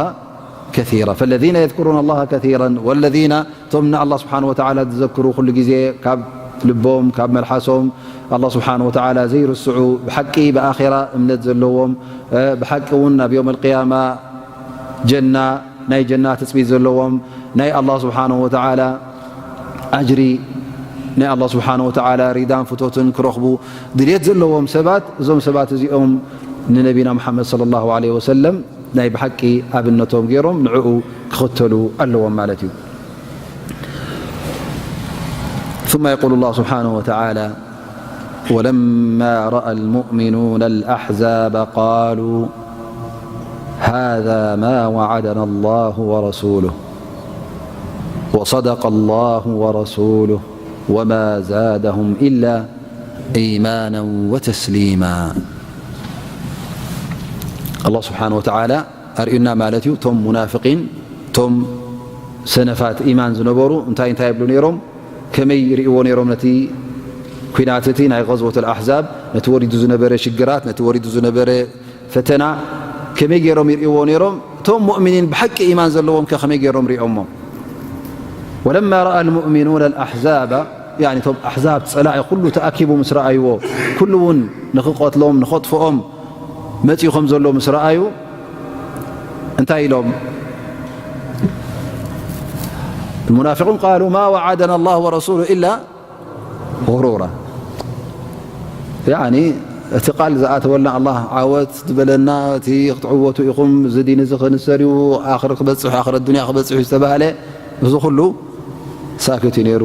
ከሲራ። ፈለዚነ የዝኩሩነ ላሃ ከሲራን ወለዚነ፣ እቶም ንኣላህ ስብሓነሁ ወተዓላ ዝዘክሩ፣ ኩሉ ግዜ ካብ ልቦም፣ ካብ መልሓሶም ኣላህ ስብሓነሁ ወተዓላ ዘይርስዑ፣ ብሓቂ ብኣኼራ እምነት ዘለዎም፣ እ፣ ብሓቂ እውን ናብ የውም ኣልቅያማ ጀና፣ ናይ ጀና ትጽቢት ዘለዎም፣ ናይ ኣላህ ስብሓነሁ ወተዓላ ኣጅሪ፣ ናይ ኣላህ ስብሓነሁ ወተዓላ ሪዳን ፍቶትን ክረኽቡ ድልየት ዘለዎም ሰባት፣ እዞም ሰባት እዚኦም ንነቢና ሙሓመድ ሰለላሁ ዐለይሂ ወሰለም ናይ ብሓቂ ኣብነቶም ገይሮም ንዕኡ ክኽተሉ ኣለዎም ማለት እዩ። ثم يقول الله سبحانه وتعالى: ولما رأى المؤمنون الأحزاب قالوا: هذا ما وعدنا الله ورسوله، وصدق الله ورسوله، وما زادهم إلا إيمانا وتسليما. ኣላህ ስብሓነ ወተዓላ ኣርእዩና ማለት እዩ። እቶም ሙናፍቂን፣ እቶም ሰነፋት ኢማን ዝነበሩ እንታይ እንታይ ይብሉ ነይሮም? ከመይ ይርእይዎ ነይሮም ነቲ ኲናት እቲ ናይ ገዝወት ኣልኣሕዛብ፣ ነቲ ወሪዱ ዝነበረ ሽግራት፣ ነቲ ወሪዱ ዝነበረ ፈተና ከመይ ገይሮም ይርእይዎ ነይሮም? እቶም ሙእሚኒን ብሓቂ ኢማን ዘለዎም ከ ከመይ ገይሮም ሪኦሞ? ወለማ ረኣ ልሙእሚኑን ኣልኣሕዛባ፣ ያኒ እቶም ኣሕዛብ ጸላኢ ኩሉ ተኣኪቡ ምስ ረኣይዎ፣ ኩሉ እውን ንኽቐትሎም ንኸጥፍኦም መጺኡ ከም ዘሎ ምስ ረኣዩ እንታይ ኢሎም? ሙናፊቁን ቃሉ ማ ወዓደና ኣላሁ ወረሱሉ ኢላ غرورا። ያኒ እቲ ቃል ዝኣተወልና ኣላህ ዓወት ዝበለና፣ እቲ ክትዕወቱ ኢኹም፣ እዚ ዲን እዚ ክንሰር እዩ፣ ኣኽር ክበጽሕ፣ ኣኽረት ዱንያ ክበጽሕ እዩ ዝተባህለ፣ እዚ ኩሉ ሳክት እዩ ነይሩ።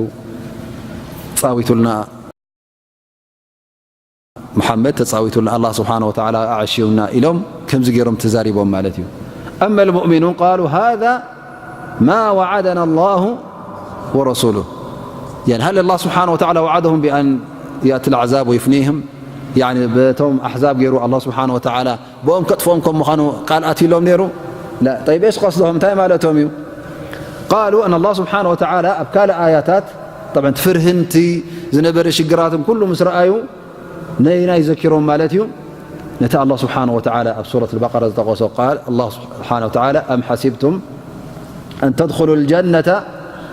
ተጻዊቱልና ሙሓመድ፣ ተጻዊቱልና ኣላህ ስብሓነ ወተዓላ፣ ኣዕሽዩና ኢሎም ከምዚ ገይሮም ተዛሪቦም ማለት እዩ። ኣማ ልሙእሚኑን ቃሉ ሃዛ ማ ወዓደና ኣላሁ ወረሱሉ። يعني هل الله سبحانه وتعالى وعدهم بأن يأتي العذاب ويفنيهم؟ يعني በቶም ኣሕዛብ ገይሩ ኣላህ ስብሓነ ወተዓላ ብኦም ከጥፍኦም ከም ምዃኑ ቃል ኣትይሎም ነይሩ? ላ። ጠይብ፣ እሽ ቀስዶም እንታይ ማለቶም እዩ? ቃሉ ኣን ኣላህ ስብሓነ ወተዓላ ኣብ ካልእ ኣያታት፣ ጠብዓን እቲ ፍርህን እቲ ዝነበረ ሽግራትን ኩሉ ምስ ረኣዩ ነየናይ ዘኪሮም ማለት እዩ? ነቲ ኣላህ ስብሓነ ወተዓላ ኣብ ሱረት ኣልበቀራ ዝጠቐሶ ቃል ኣላህ ስብሓነ ወተዓላ፣ أم حسبتم أن تدخلوا الجنة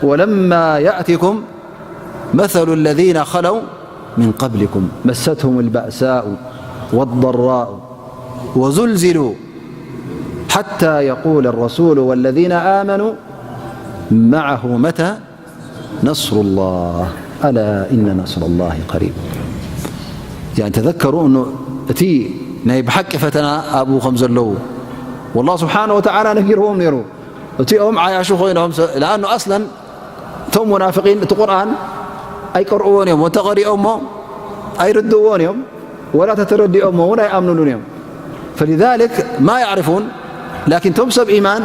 ولما يأتكم مثل الذين خلوا من قبلكم مستهم البأساء والضراء وزلزلوا حتى يقول الرسول والذين آمنوا معه متى نصر الله. ألا إن نصر الله قريب. يعني تذكروا أنه እቲ ናይ ብሓቂ ፈተና ኣብኡ ከም ዘለዉ والله سبحانه وتعالى ነጊርዎም ነይሩ። እቲኦም ዓያሹ ኮይኖም ሰ-፣ لأنه أصلا እቶም ሙናፍቂን እቲ ቁርኣን ኣይቀርእዎን እዮም። ወተቐሪኦሞ ኣይርድእዎን እዮም። ወላ ተተረዲኦሞ እውን ኣይኣምኑሉን እዮም። فلذلك ما يعرفون. لكن እቶም ሰብ ኢማን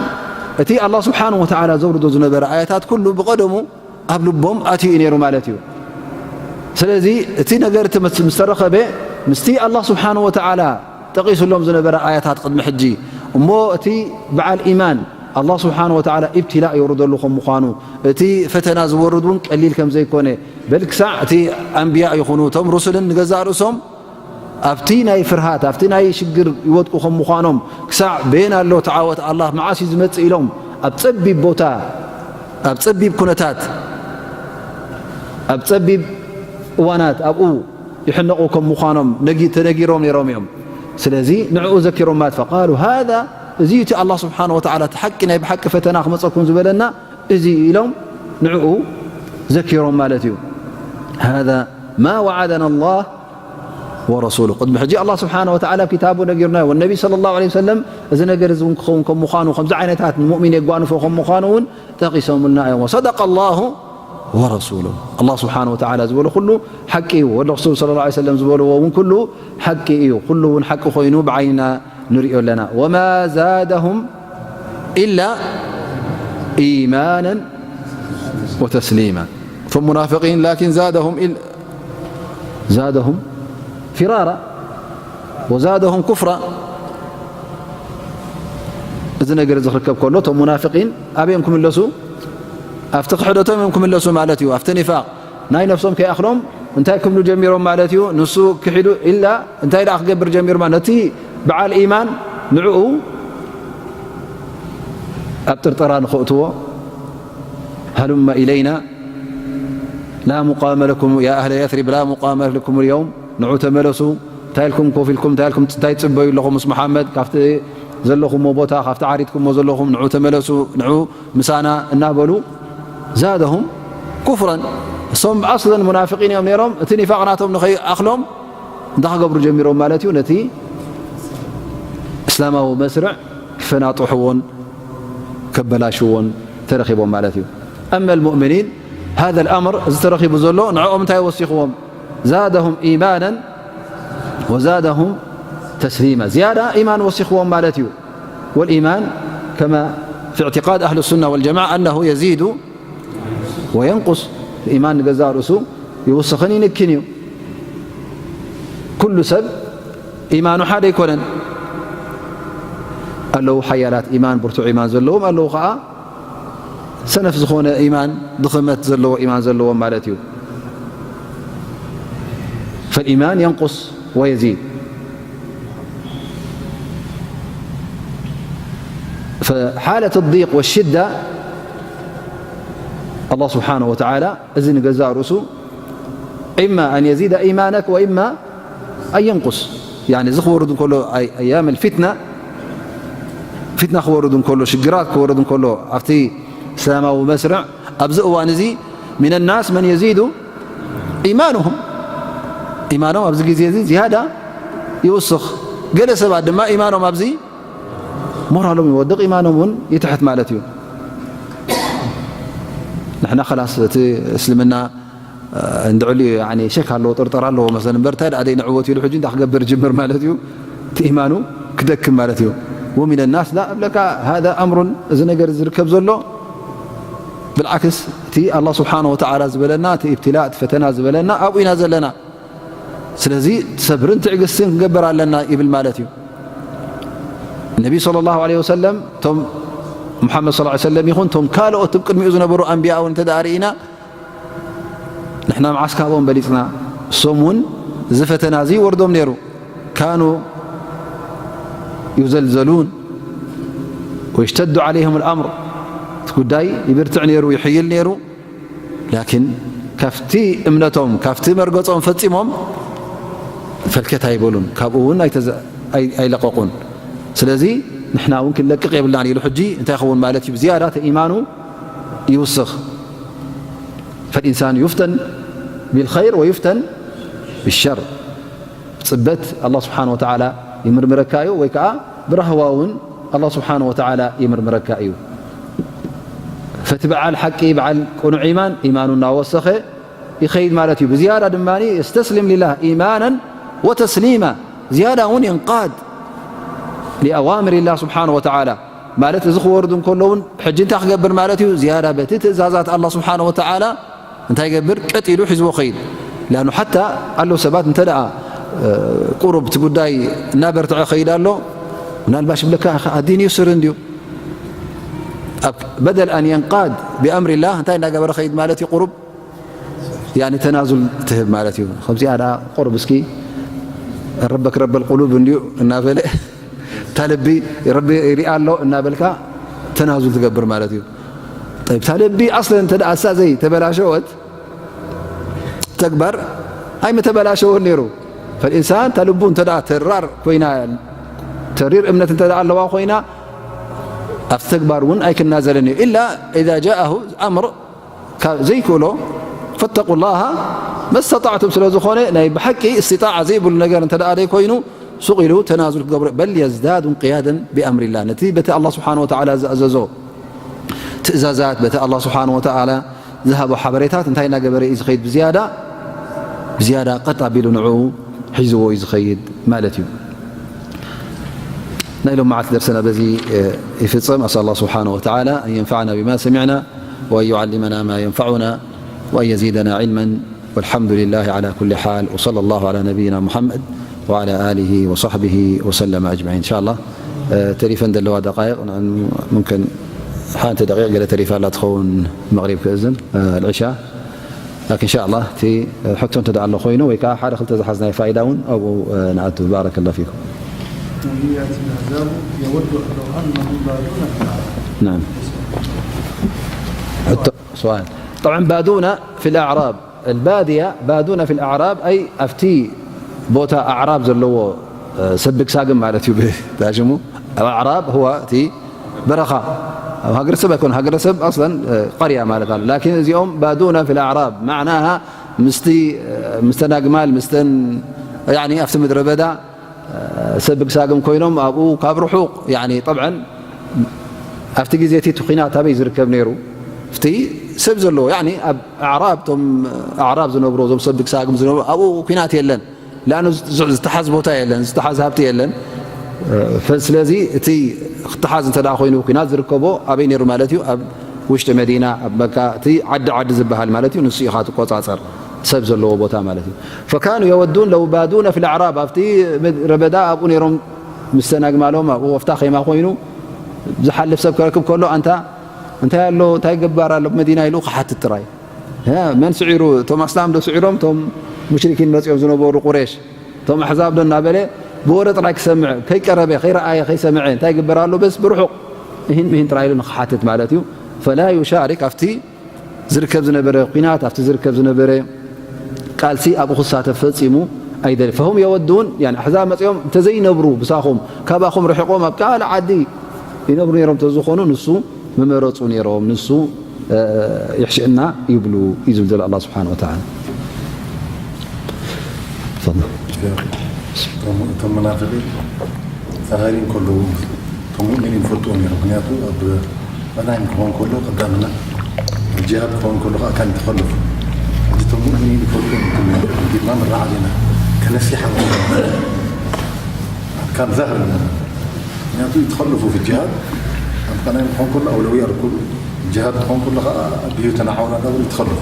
እቲ الله سبحانه وتعالى ዘውርዶ ዝነበረ ኣያታት ኩሉ ብቐደሙ ኣብ ልቦም ኣትዩ እዩ ነይሩ ማለት እዩ። ስለዚ እቲ ነገር እቲ ምስ፣ ምስ ተረኸበ ምስቲ الله سبحانه وتعالى ጠቒሱሎም ዝነበረ ኣያታት ቅድሚ ሕጂ እሞ እቲ በዓል ኢማን الله سبحانه وتعالى ኢብትላእ የውርደሉ ከም ምዃኑ፣ እቲ ፈተና ዝወርድ እውን ቀሊል ከም ዘይኮነ፣ በል ክሳዕ እቲ ኣንብያ ይኹኑ እቶም ሩሱልን ንገዛእ ርእሶም ኣብቲ ናይ ፍርሃት፣ ኣብቲ ናይ ሽግር ይወድቁ ከም ምዃኖም፣ ክሳዕ በየን ኣሎ ተዓወት ኣላህ፣ መዓስ እዩ ዝመጽእ ኢሎም ኣብ ጸቢብ ቦታ፣ ኣብ ጸቢብ ኩነታት፣ ኣብ ጸቢብ እዋናት ኣብኡ ይሕነቑ ከም ምዃኖም ነጊ-፣ ተነጊሮም ነይሮም እዮም። ስለዚ ንዕኡ ዘኪሮም ማለት فقالوا هذا، እዚ እቲ ኣላህ ስብሓነ ወተዓላ እቲ ሓቂ ናይ ብሓቂ ፈተና ክመጸኩም ዝበለና እዚ ኢሎም ንዕኡ ዘኪሮም ማለት እዩ። هذا ما وعدنا الله ورسوله። ቅድሚ ሕጂ ኣላህ ስብሓነ ወተዓላ ኣብ ክታቡ ነጊሩና እዩ። ወነቢ ሰለላሁ ዐለይሂ ወሰለም እዚ ነገር እዚ እውን ክኸውን ከም ምዃኑ፣ ከምዚ ዓይነታት ንሙእሚን የጓንፎ ከም ምዃኑ እውን ጠቒሶምልና እዮም። وصدق الله ورسوله። ኣላህ ስብሓነ ወተዓላ ዝበሎ ኩሉ ሓቂ እዩ። ወረሱል ሰለላሁ ዐለይሂ ወሰለም ዝበልዎ እውን ኩሉ ሓቂ እዩ። ኩሉ እውን ሓቂ ኮይኑ ብዓይንና ንሪኦ ኣለና። وما زادهم إلا إيمانا وتسليما። እቶም ሙናፍቂን ላኪን زادهم إلا زادهم فرارا وزادهم كفرا። እዚ ነገር እዚ ክርከብ ከሎ እቶም ሙናፍቂን ኣበይ እዮም ክምለሱ? ኣብቲ ክሕደቶም እዮም ክምለሱ ማለት እዩ። ኣብቲ ኒፋቕ ናይ ነፍሶም ከይኣኽሎም እንታይ ክብሉ ጀሚሮም ማለት እዩ? ንሱ ክሒዱ ኢላ እንታይ ደኣ ክገብር ጀሚሩ ማለት ነቲ በዓል ኢማን ንዕኡ ኣብ ጥርጠራ ንኸእትዎ هلم إلينا لا مقام لكم يا أهل يثرب لا مقام لكم اليوم ንዑ ተመለሱ እንታይ ኢልኩም ኮፍ ኢልኩም እንታይ ኢልኩም እንታይ ትጽበዩ ኣለኹም ምስ መሓመድ ካብቲ ዘለኹሞ ቦታ ካብቲ ዓሪድኩሞ ዘለኹም ንዑ ተመለሱ ንዑ ምሳና እናበሉ زادهم كفرا። እሶም ኣስለን ሙናፍቂን እዮም ነይሮም። እቲ ኒፋቕ ናቶም ንኸይኣኽሎም እንታይ ክገብሩ ጀሚሮም ማለት እዩ? ነቲ እስላማዊ መስርዕ ክፈናጥሕዎን ከበላሽዎን ተረኺቦም ማለት እዩ። أما المؤمنين هذا الأمر እዚ ተረኺቡ ዘሎ ንዕኦም እንታይ ወሲኽዎም? زادهم إيمانا وزادهم تسليما። ዝያዳ ኢማን ወሲኽዎም ማለት እዩ። والإيمان كما في اعتقاد أهل السنة والجماعة أنه يزيد وينقص። ኢማን ንገዛእ ርእሱ ይውስኽን ይንክን እዩ። ኩሉ ሰብ ኢማኑ ሓደ ኣይኮነን። ኣለዉ ሓያላት ኢማን፣ ብርቱዕ ኢማን ዘለዎም፣ ኣለዉ ኸዓ ሰነፍ ዝኾነ ኢማን፣ ድኽመት ዘለዎ ኢማን ዘለዎም ማለት እዩ። فالإيمان ينقص ويزيد. فحالة الضيق والشدة الله سبحانه وتعالى እዚ ንገዛእ ርእሱ إما أن يزيد إيمانك وإما أن ينقص. يعني እዚ ክወርድ እንከሎ ኣይ-፣ أيام الفتنة ፊትና ክወርድ እንከሎ ሽግራት ክወርድ እንከሎ ኣብቲ እስላማዊ መስርዕ ኣብዚ እዋን እዚ من الناس من يزيد إيمانهم ኢማኖም ኣብዚ ግዜ እዚ ዝያዳ ይውስኽ። ገለ ሰባት ድማ ኢማኖም ኣብዚ ሞራሎም ይወድቕ፣ ኢማኖም እውን ይትሕት ማለት እዩ። ንሕና ከላስ እቲ እስልምና እንድዕሊ ያኒ ሸክ ኣለዎ ጥርጠራ ኣለዎ መሰለን እምበር እንታይ ደኣ ደይንዕወት ኢሉ ሕጂ እንታይ ክገብር ጅምር ማለት እዩ። እቲ ኢማኑ ክደክም ማለት እዩ። ومن الناس لا እብለካ هذا أمر እዚ ነገር ዝርከብ ዘሎ بالعكس እቲ ኣላህ ስብሓነ ወተዓላ ዝበለና እቲ ኢብትላእ እቲ ፈተና ዝበለና ኣብኡ ኢና ዘለና። ስለዚ ሰብርን ትዕግስትን ክንገብር ኣለና ይብል ማለት እዩ። ነቢ ሰለላሁ ዐለይሂ ወሰለም እቶም ሙሓመድ ሰለላሁ ዐለይሂ ወሰለም ይኹን እቶም ካልኦት እቶም ቅድሚኡ ዝነበሩ ኣንብያ እውን እንተ ደኣ ርኢና ንሕና መዓስ ካብኦም በሊፅና? እሶም እውን እዚ ፈተና እዚ ይወርዶም ነይሩ። ካኑ ዩዘልዘሉን ወይሽተዱ ዓለይህም ልኣምር እቲ ጉዳይ ይብርትዕ ነይሩ ይሕይል ነይሩ። ላኪን ካብቲ እምነቶም ካብቲ መርገፆም ፈፂሞም ፈልከት ኣይበሉን። ካብኡ እውን ኣይተዘ-፣ ኣይ-፣ ኣይለቀቁን። ስለዚ ንሕና እውን ክንለቅቕ የብልናን ኢሉ ሕጂ እንታይ ይኸውን ማለት እዩ? ብዝያዳ እቲ ኢማኑ ይውስኽ። فالإنسان يفتن بالخير ويفتن بالشر. ጽበት ኣላህ ስብሓን ወተዓላ ይምርምረካ እዩ፣ ወይ ከዓ ብራህዋ እውን ኣላህ ስብሓን ወተዓላ ይምርምረካ እዩ። ፈቲ በዓል ሓቂ፣ በዓል ቅኑዕ ኢማን፣ ኢማኑ እናወሰኸ ይኸይድ ማለት እዩ። ብዝያዳ ድማ የስተስሊም ሊላህ ኢማናን ወተስሊማ። ዝያዳ እውን የንቃድ ሊኣዋምር ላህ ስብሓን ወተዓላ። ማለት እዚ ክወርድ እንከሎ እውን ሕጂ እንታይ ክገብር ማለት እዩ? ዝያዳ በቲ ትእዛዛት ኣላህ ስብሓን ወተዓላ እንታይ ይገብር? ቀጥ ኢሉ ሒዝዎ ኸይድ። ላኑ ሓታ ኣሎ ሰባት እንተ ደኣ ቁሩብ እቲ ጉዳይ እናበርትዐ ኸይድ ኣሎ፣ ምናልባሽ ብለካ ኣዲን ይስር እንድዩ። በደል ኣን የንቃድ ብኣምሪላህ እንታይ እናገበረ ኸይድ ማለት እዩ? ቁሩብ ያኒ ተናዙል ትህብ ማለት እዩ። ከምዚኣ ደኣ ቁሩብ እስኪ ረበክ ረበል ቁሉብ እንድዩ እናበለ እታ ልቢ ረቢ ይሪኣ ኣሎ እናበልካ ተናዙል ትገብር ማለት እዩ። ጠይብ፣ እታ ልቢ ኣስለን እንተ ደኣ እሳ ዘይተበላሸወት ተግባር ኣይምተበላሸወን ነይሩ። ፈልኢንሳን እታ ልቡ እንተ ደኣ ተራር ኮይና፣ ተሪር እምነት እንተ ደኣ ኣለዋ ኮይና፣ ኣብቲ ተግባር እውን ኣይክናዘልን እዩ። ኢላ ኢዛ ጃኣሁ ኣምር ካብ ዘይክእሎ ፈተቁ ላሃ መስተጣዕቱም ስለ ዝኾነ፣ ናይ ብሓቂ እስትጣዓ ዘይብሉ ነገር እንተ ደኣ ዘይኮይኑ፣ ሱቕ ኢሉ ተናዙል ክገብሮ፣ በል የዝዳዱ እንቅያደን ብኣምሪላህ፣ ነቲ በቲ ኣላህ ስብሓን ወተዓላ ዝኣዘዞ ትእዛዛት፣ በቲ ኣላህ ስብሓን ወተዓላ ዝሃቦ ሓበሬታት እንታይ እናገበረ እዩ ዝኸይድ? ብዝያዳ፣ ብዝያዳ ቀጥ ኣቢሉ ንዕኡ ሒዝዎ እዩ ዝኸይድ ማለት እዩ። ናይ ሎም መዓልቲ ደርሰና በዚ ይፍጸም። ኣስኣል ኣላህ ስብሓን ወተዓላ ኣን የንፈዓና ቢማ ሰሚዕና ወኣን ዩዓሊመና ማ የንፈዑና ወኣን የዚደና ዒልመን። والحمد لله على كل حال، وصلى الله على نبينا محمد وعلى آله وصحبه وسلم أجمعين. إن شاء الله، ተሪፈን ዘለዋ ደቃይቕ፣ ممكن ሓንቲ ደቂቕ ገለ ተሪፋ ኣላ ትኸውን፣ መቕሪብ ክእዝን፣ العشاء. لكن إن شاء الله، እቲ ሕቶ እንተ ደኣ ኣሎ ኮይኑ፣ ወይ ከዓ ሓደ ክልተ ዝሓዝናዮ ፋይዳ እውን ኣብኡ ንኣቱ። بارك الله فيكم. وهي الأحزاب يود لو أنهم بادون في الأعراب. نعم. ሕቶ፣ سؤال. طبعا بادون في الأعراب. البادية، بادون في الأعراب، أي ኣብቲ ቦታ ኣዕራብ ዘለዎ ሰብግ ሳግም ማለት እዩ። ብታሽሙ ኣዕራብ هو እቲ በረኻ፣ ኣብ ሃገረሰብ ኣይኮን። ሃገረሰብ ኣስለን ቀርያ ማለት ኣሎ። ላኪን እዚኦም بادون في الأعراب معناها ምስቲ፣ ምስተን ኣግማል፣ ምስተን ያኒ ኣብቲ ምድረ በዳ ሰብግ ሳግም ኮይኖም ኣብኡ ካብ ርሑቕ ያኒ ጠብዐን ኣብቲ ግዜ እቲ ኩናት ኣበይ ዝርከብ ነይሩ? እቲ ሰብ ዘለዎ ያኒ ኣብ ኣዕራብ፣ እቶም ኣዕራብ ዝነብሩ፣ እዞም ሰብግ ሳግም ዝነብሩ ኣብኡ ኩናት የለን። ላኑ ዝተሓዝ ቦታ የለን፣ ዝተሓዝ ሃብቲ የለን። ስለዚ እቲ ክተሓዝ እንተ ኮይኑ ኩናት ዝርከቦ ኣበይ ነይሩ ማለት እዩ? ኣብ ውሽጢ መዲና፣ ኣብ መካ፣ እቲ ዓዲ ዓዲ ዝበሃል ማለት እዩ። ንሱ ኢኻ ትቆጻጸር ሰብ ዘለዎ ቦታ ማለት እዩ። فكانوا يودون لو بادون في الأعراب، ኣብቲ ምድረ በዳ ኣብኡ ነይሮም ምስተን ኣግማሎም ኣብኡ ወፍታ ኸይማ ኮይኑ ዝሓልፍ ሰብ ክረክብ ከሎ ኣንታ እንታይ ኣሎ እንታይ ገባር ኣሎ መዲና ኢሉ ክሓትት ጥራይ። መን ስዒሩ? እቶም ኣስላም ዶ ስዒሮም? እቶም ሙሽሪኪን መጺኦም ዝነበሩ ቁሬሽ፣ እቶም ኣሕዛብ ዶ እናበለ ብወረ ጥራይ ክሰምዕ፣ ከይቀረበ፣ ከይረኣየ፣ ከይሰምዐ እንታይ ይግበር ኣሎ? በስ ብርሑቕ እሂን ምሂን ጥራይ ኢሉ ንክሓትት ማለት እዩ። ፈላ ዩሻሪክ፣ ኣብቲ ዝርከብ ዝነበረ ኲናት፣ ኣብቲ ዝርከብ ዝነበረ ቃልሲ ኣብኡ ክሳተፍ ፈጺሙ ኣይደል። ፈሁም የወዱን፣ ያኒ ኣሕዛብ መጺኦም እንተዘይነብሩ ብሳኹም፣ ካባኹም ርሒቖም ኣብ ካልእ ዓዲ ይነብሩ ነይሮም እንተዝኾኑ፣ ንሱ ምመረጹ ነይሮም፣ ንሱ ይሕሽእና ይብሉ እዩ ዝብል ዘሎ ኣላህ ስብሓን ወተዓላ። እቶም መናፍቂ ዛሂሪን ከለዉ እቶም ሙእሚኒን ይፈልጥዎ ነይሮም። ምክንያቱ ኣብ ቀዳይም ክኸውን ከሎ ቀዳምና፣ ኣብ ጅሃድ ክኸውን ከሎ ከዓ ካልእ ተኸለፉ። ሕጂ እቶም ሙእሚኒን ይፈልጥዎ ነይሮም። ዲማ ምረዓድ ኢና ከነሲሓ ካብ ዛህር ምክንያቱ ይተኸለፉ ፊ ጅሃድ ኣብ ቀዳይም ክኾን ከሎ ኣውለውያ ርኩብ ጅሃድ ክኾን ከሎ ከዓ ብህይወትና ሓውና እንዳበሉ ይተኸለፉ።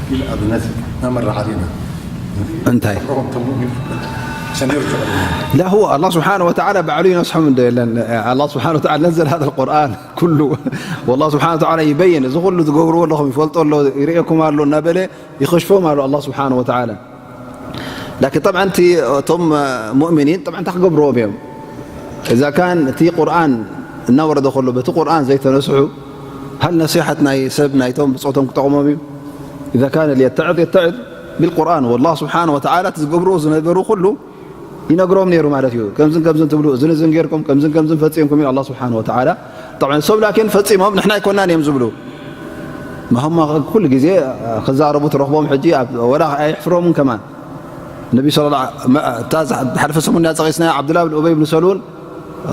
ግን ኣብነት ናመራ ዓሊና እንታይ? ሮም ተሙእሚን ሸንደር ላ፣ ሁወ ኣላህ ስብሓነ ወተዓላ ባዕሉ ይነስሖም እንዶ የለን? ኣላህ ስብሓነ ወተዓላ ነዘል ሃዛ ልቁርኣን ኩሉ ወላህ ስብሓነ ወተዓላ ይበይን። እዚ ኩሉ ትገብርዎ ኣለኹም ይፈልጦ ኣሎ፣ ይርእየኩም ኣሎ እናበለ ይኸሽፎም ኣሎ ኣላህ ስብሓነ ወተዓላ። ላኪን ጠብዓን እቲ እቶም ሙእሚኒን ጠብዓን እንታይ ክገብርዎም እዮም? እዛ ካን እቲ ቁርኣን እናወረደ ከሎ በቲ ቁርኣን ዘይተነስሑ ሃል ነሲሐት ናይ ሰብ ናይቶም ብፆቶም ክጠቕሞም እዩ? ኢዛ ካነ ሊየተዕዝ የተዕዝ ቢልቁርኣን። ወላህ ስብሓነ ወተዓላ እቲ ዝገብርዎ ዝነበሩ ኩሉ ይነግሮም ነይሩ ማለት እዩ። ከምዝን ከምዝን ትብሉ፣ እዝን እዝን ጌርኩም፣ ከምዝን ከምዝን ፈጺምኩም ኢሉ ኣላህ ስብሓነ ወተዓላ። ጠብዓን እሶም ላኪን ፈጺሞም ንሕና ኣይኮናን እዮም ዝብሉ። ማህማ ኩሉ ግዜ ክዛረቡ ትረኽቦም። ሕጂ ኣብ- ወላ ኣይሕፍሮምን ከማን። ነቢ ስለ ላ- መ- እታ ዝሓ- ዝሓለፈ ሰሙን እያ ጠቒስናያ። ዓብዱላ ብን ኡበይ ብን ሰሉል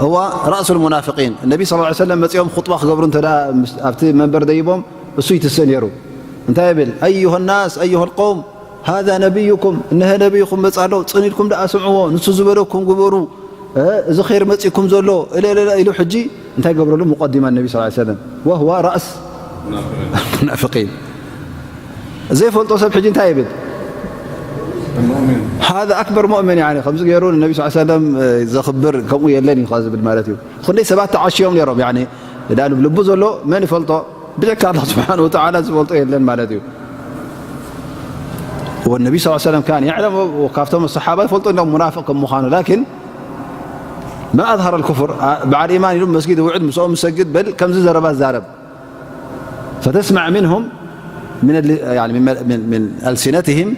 هو رأس المنافقين. ነቢ ስለ ላ ሰለም መፂኦም ኹጥባ ክገብሩ እንተ ደኣ ምስ- ኣብቲ መንበር ደይቦም እሱ ይትሰ ነይሩ። እንታይ ይብል? أيها الناس أيها القوم هذا نبيكم، እነሀ ነቢይኩም መፅ ኣሎ፣ ፅን ኢልኩም ደኣ ስምዕዎ፣ ንሱ ዝበለኩም ግበሩ። እዚ ር መፅኩም ዘሎ እለለለ ኢሉ ሕጂ እንታይ ገብረሉ? ሙቀዲማ ነቢ ስ ሰለም وهو رأس المنافقين. ዘይፈልጦ ሰብ ሕጂ እንታይ ይብል? هذا أكبر مؤمن يعني ከምዚ ገይሩ ንነቢ ስ ሰለም ዘኽብር ከምኡ የለን እዩ ዝብል ማለት እዩ። ክንደይ ሰባት ተዓሽዮም ነይሮም። يعني ዳ ልቡ ዘሎ መን ይፈልጦ? ብጀካ ኣላ ስብሓን ወተዓላ ዝፈልጦ የለን ማለት እዩ። والنبي صلى الله عليه وسلم كان يعلم، ካብቶም ሰሓባ ይፈልጡ እዮም ሙናፍቅ ከም ምዃኑ። لكن ما أظهر الكفر، በዓል ኢማን ኢሉ መስጊድ ውዕል ምስኦም ሰግድ በል ከምዚ ዘረባ ዛረብ فتسمع منهم من ال- يعني من من من ألسنتهم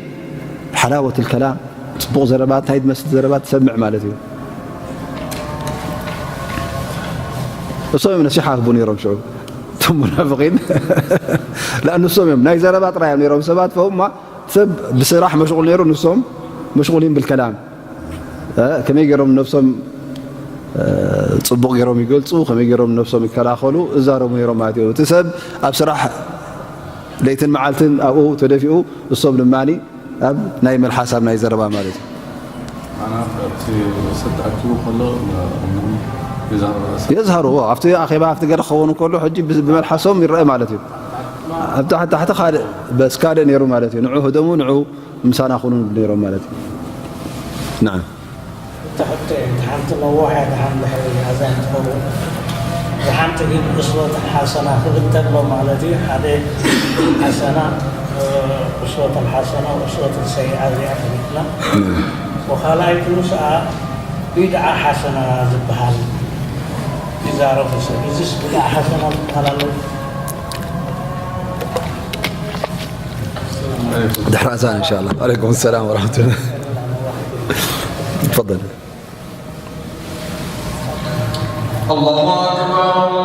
حلاوة الكلام، ፅቡቕ ዘረባ እንታይ ዝመስል ዘረባ ትሰምዕ ማለት እዩ። እሶም እዮም ነሲሓ ክቡ ነይሮም ሽዑ እቶም ሙናፍቂን لأن እሶም እዮም ናይ ዘረባ ጥራይ እዮም ነይሮም ሰባት ፈውማ ሰብ ብስራሕ መሽغል ነይሩ ንሶም مشغولين بالكلام ከመይ ገይሮም ነብሶም ፅቡቕ ገይሮም ይገልፁ ከመይ ገይሮም ነብሶም ይከላኸሉ እዛረቡ ነይሮም ማለት እዩ። እቲ ሰብ ኣብ ስራሕ ለይትን መዓልትን ኣብኡ ተደፊኡ እሶም ድማ ኣብ ናይ መልሓስ ኣብ ናይ ዘረባ ማለት እዩ። ኣና ኣብቲ ሰብ ተኣኪቡ ከሎ ይዛረብ። የዝሃሩ ኣብቲ ኣኼባ ኣብቲ ገለ ክኸውን ከሎ ሕጂ ብመልሓሶም ይረአ ማለት እዩ። ኣብ ታሕቲ ታሕቲ ካልእ በስ ካልእ ነይሩ ማለት እዩ። ንዑ ህደሙ ንዑ ምሳና ኩኑ ነይሮም ማለት እዩ። ናዓ ትሕቶ እየ ሓንቲ ነዋሕ እያ ድሓን ድሕሪ ኣዛን ትኸውን ዝሓንቲ ግን እስወተን ሓሰና ክብል ተሎ ማለት እዩ። ሓደ ሓሰና እስወተን ሓሰና እስወተን ሰይኣ እዚኣ ፈሊጥና ወካልኣይቲ ምስኣ ቢድዓ ሓሰና ዝበሃል ይዛረቡ ሰብ እዚስ ቢድዓ ሓሰና ዝበሃል ኣሎ። ድሕሪ ኣዛን እንሻላ። ዓለይኩም ሰላም ወረሕመቱላ። ትፈضል። الله أكبر.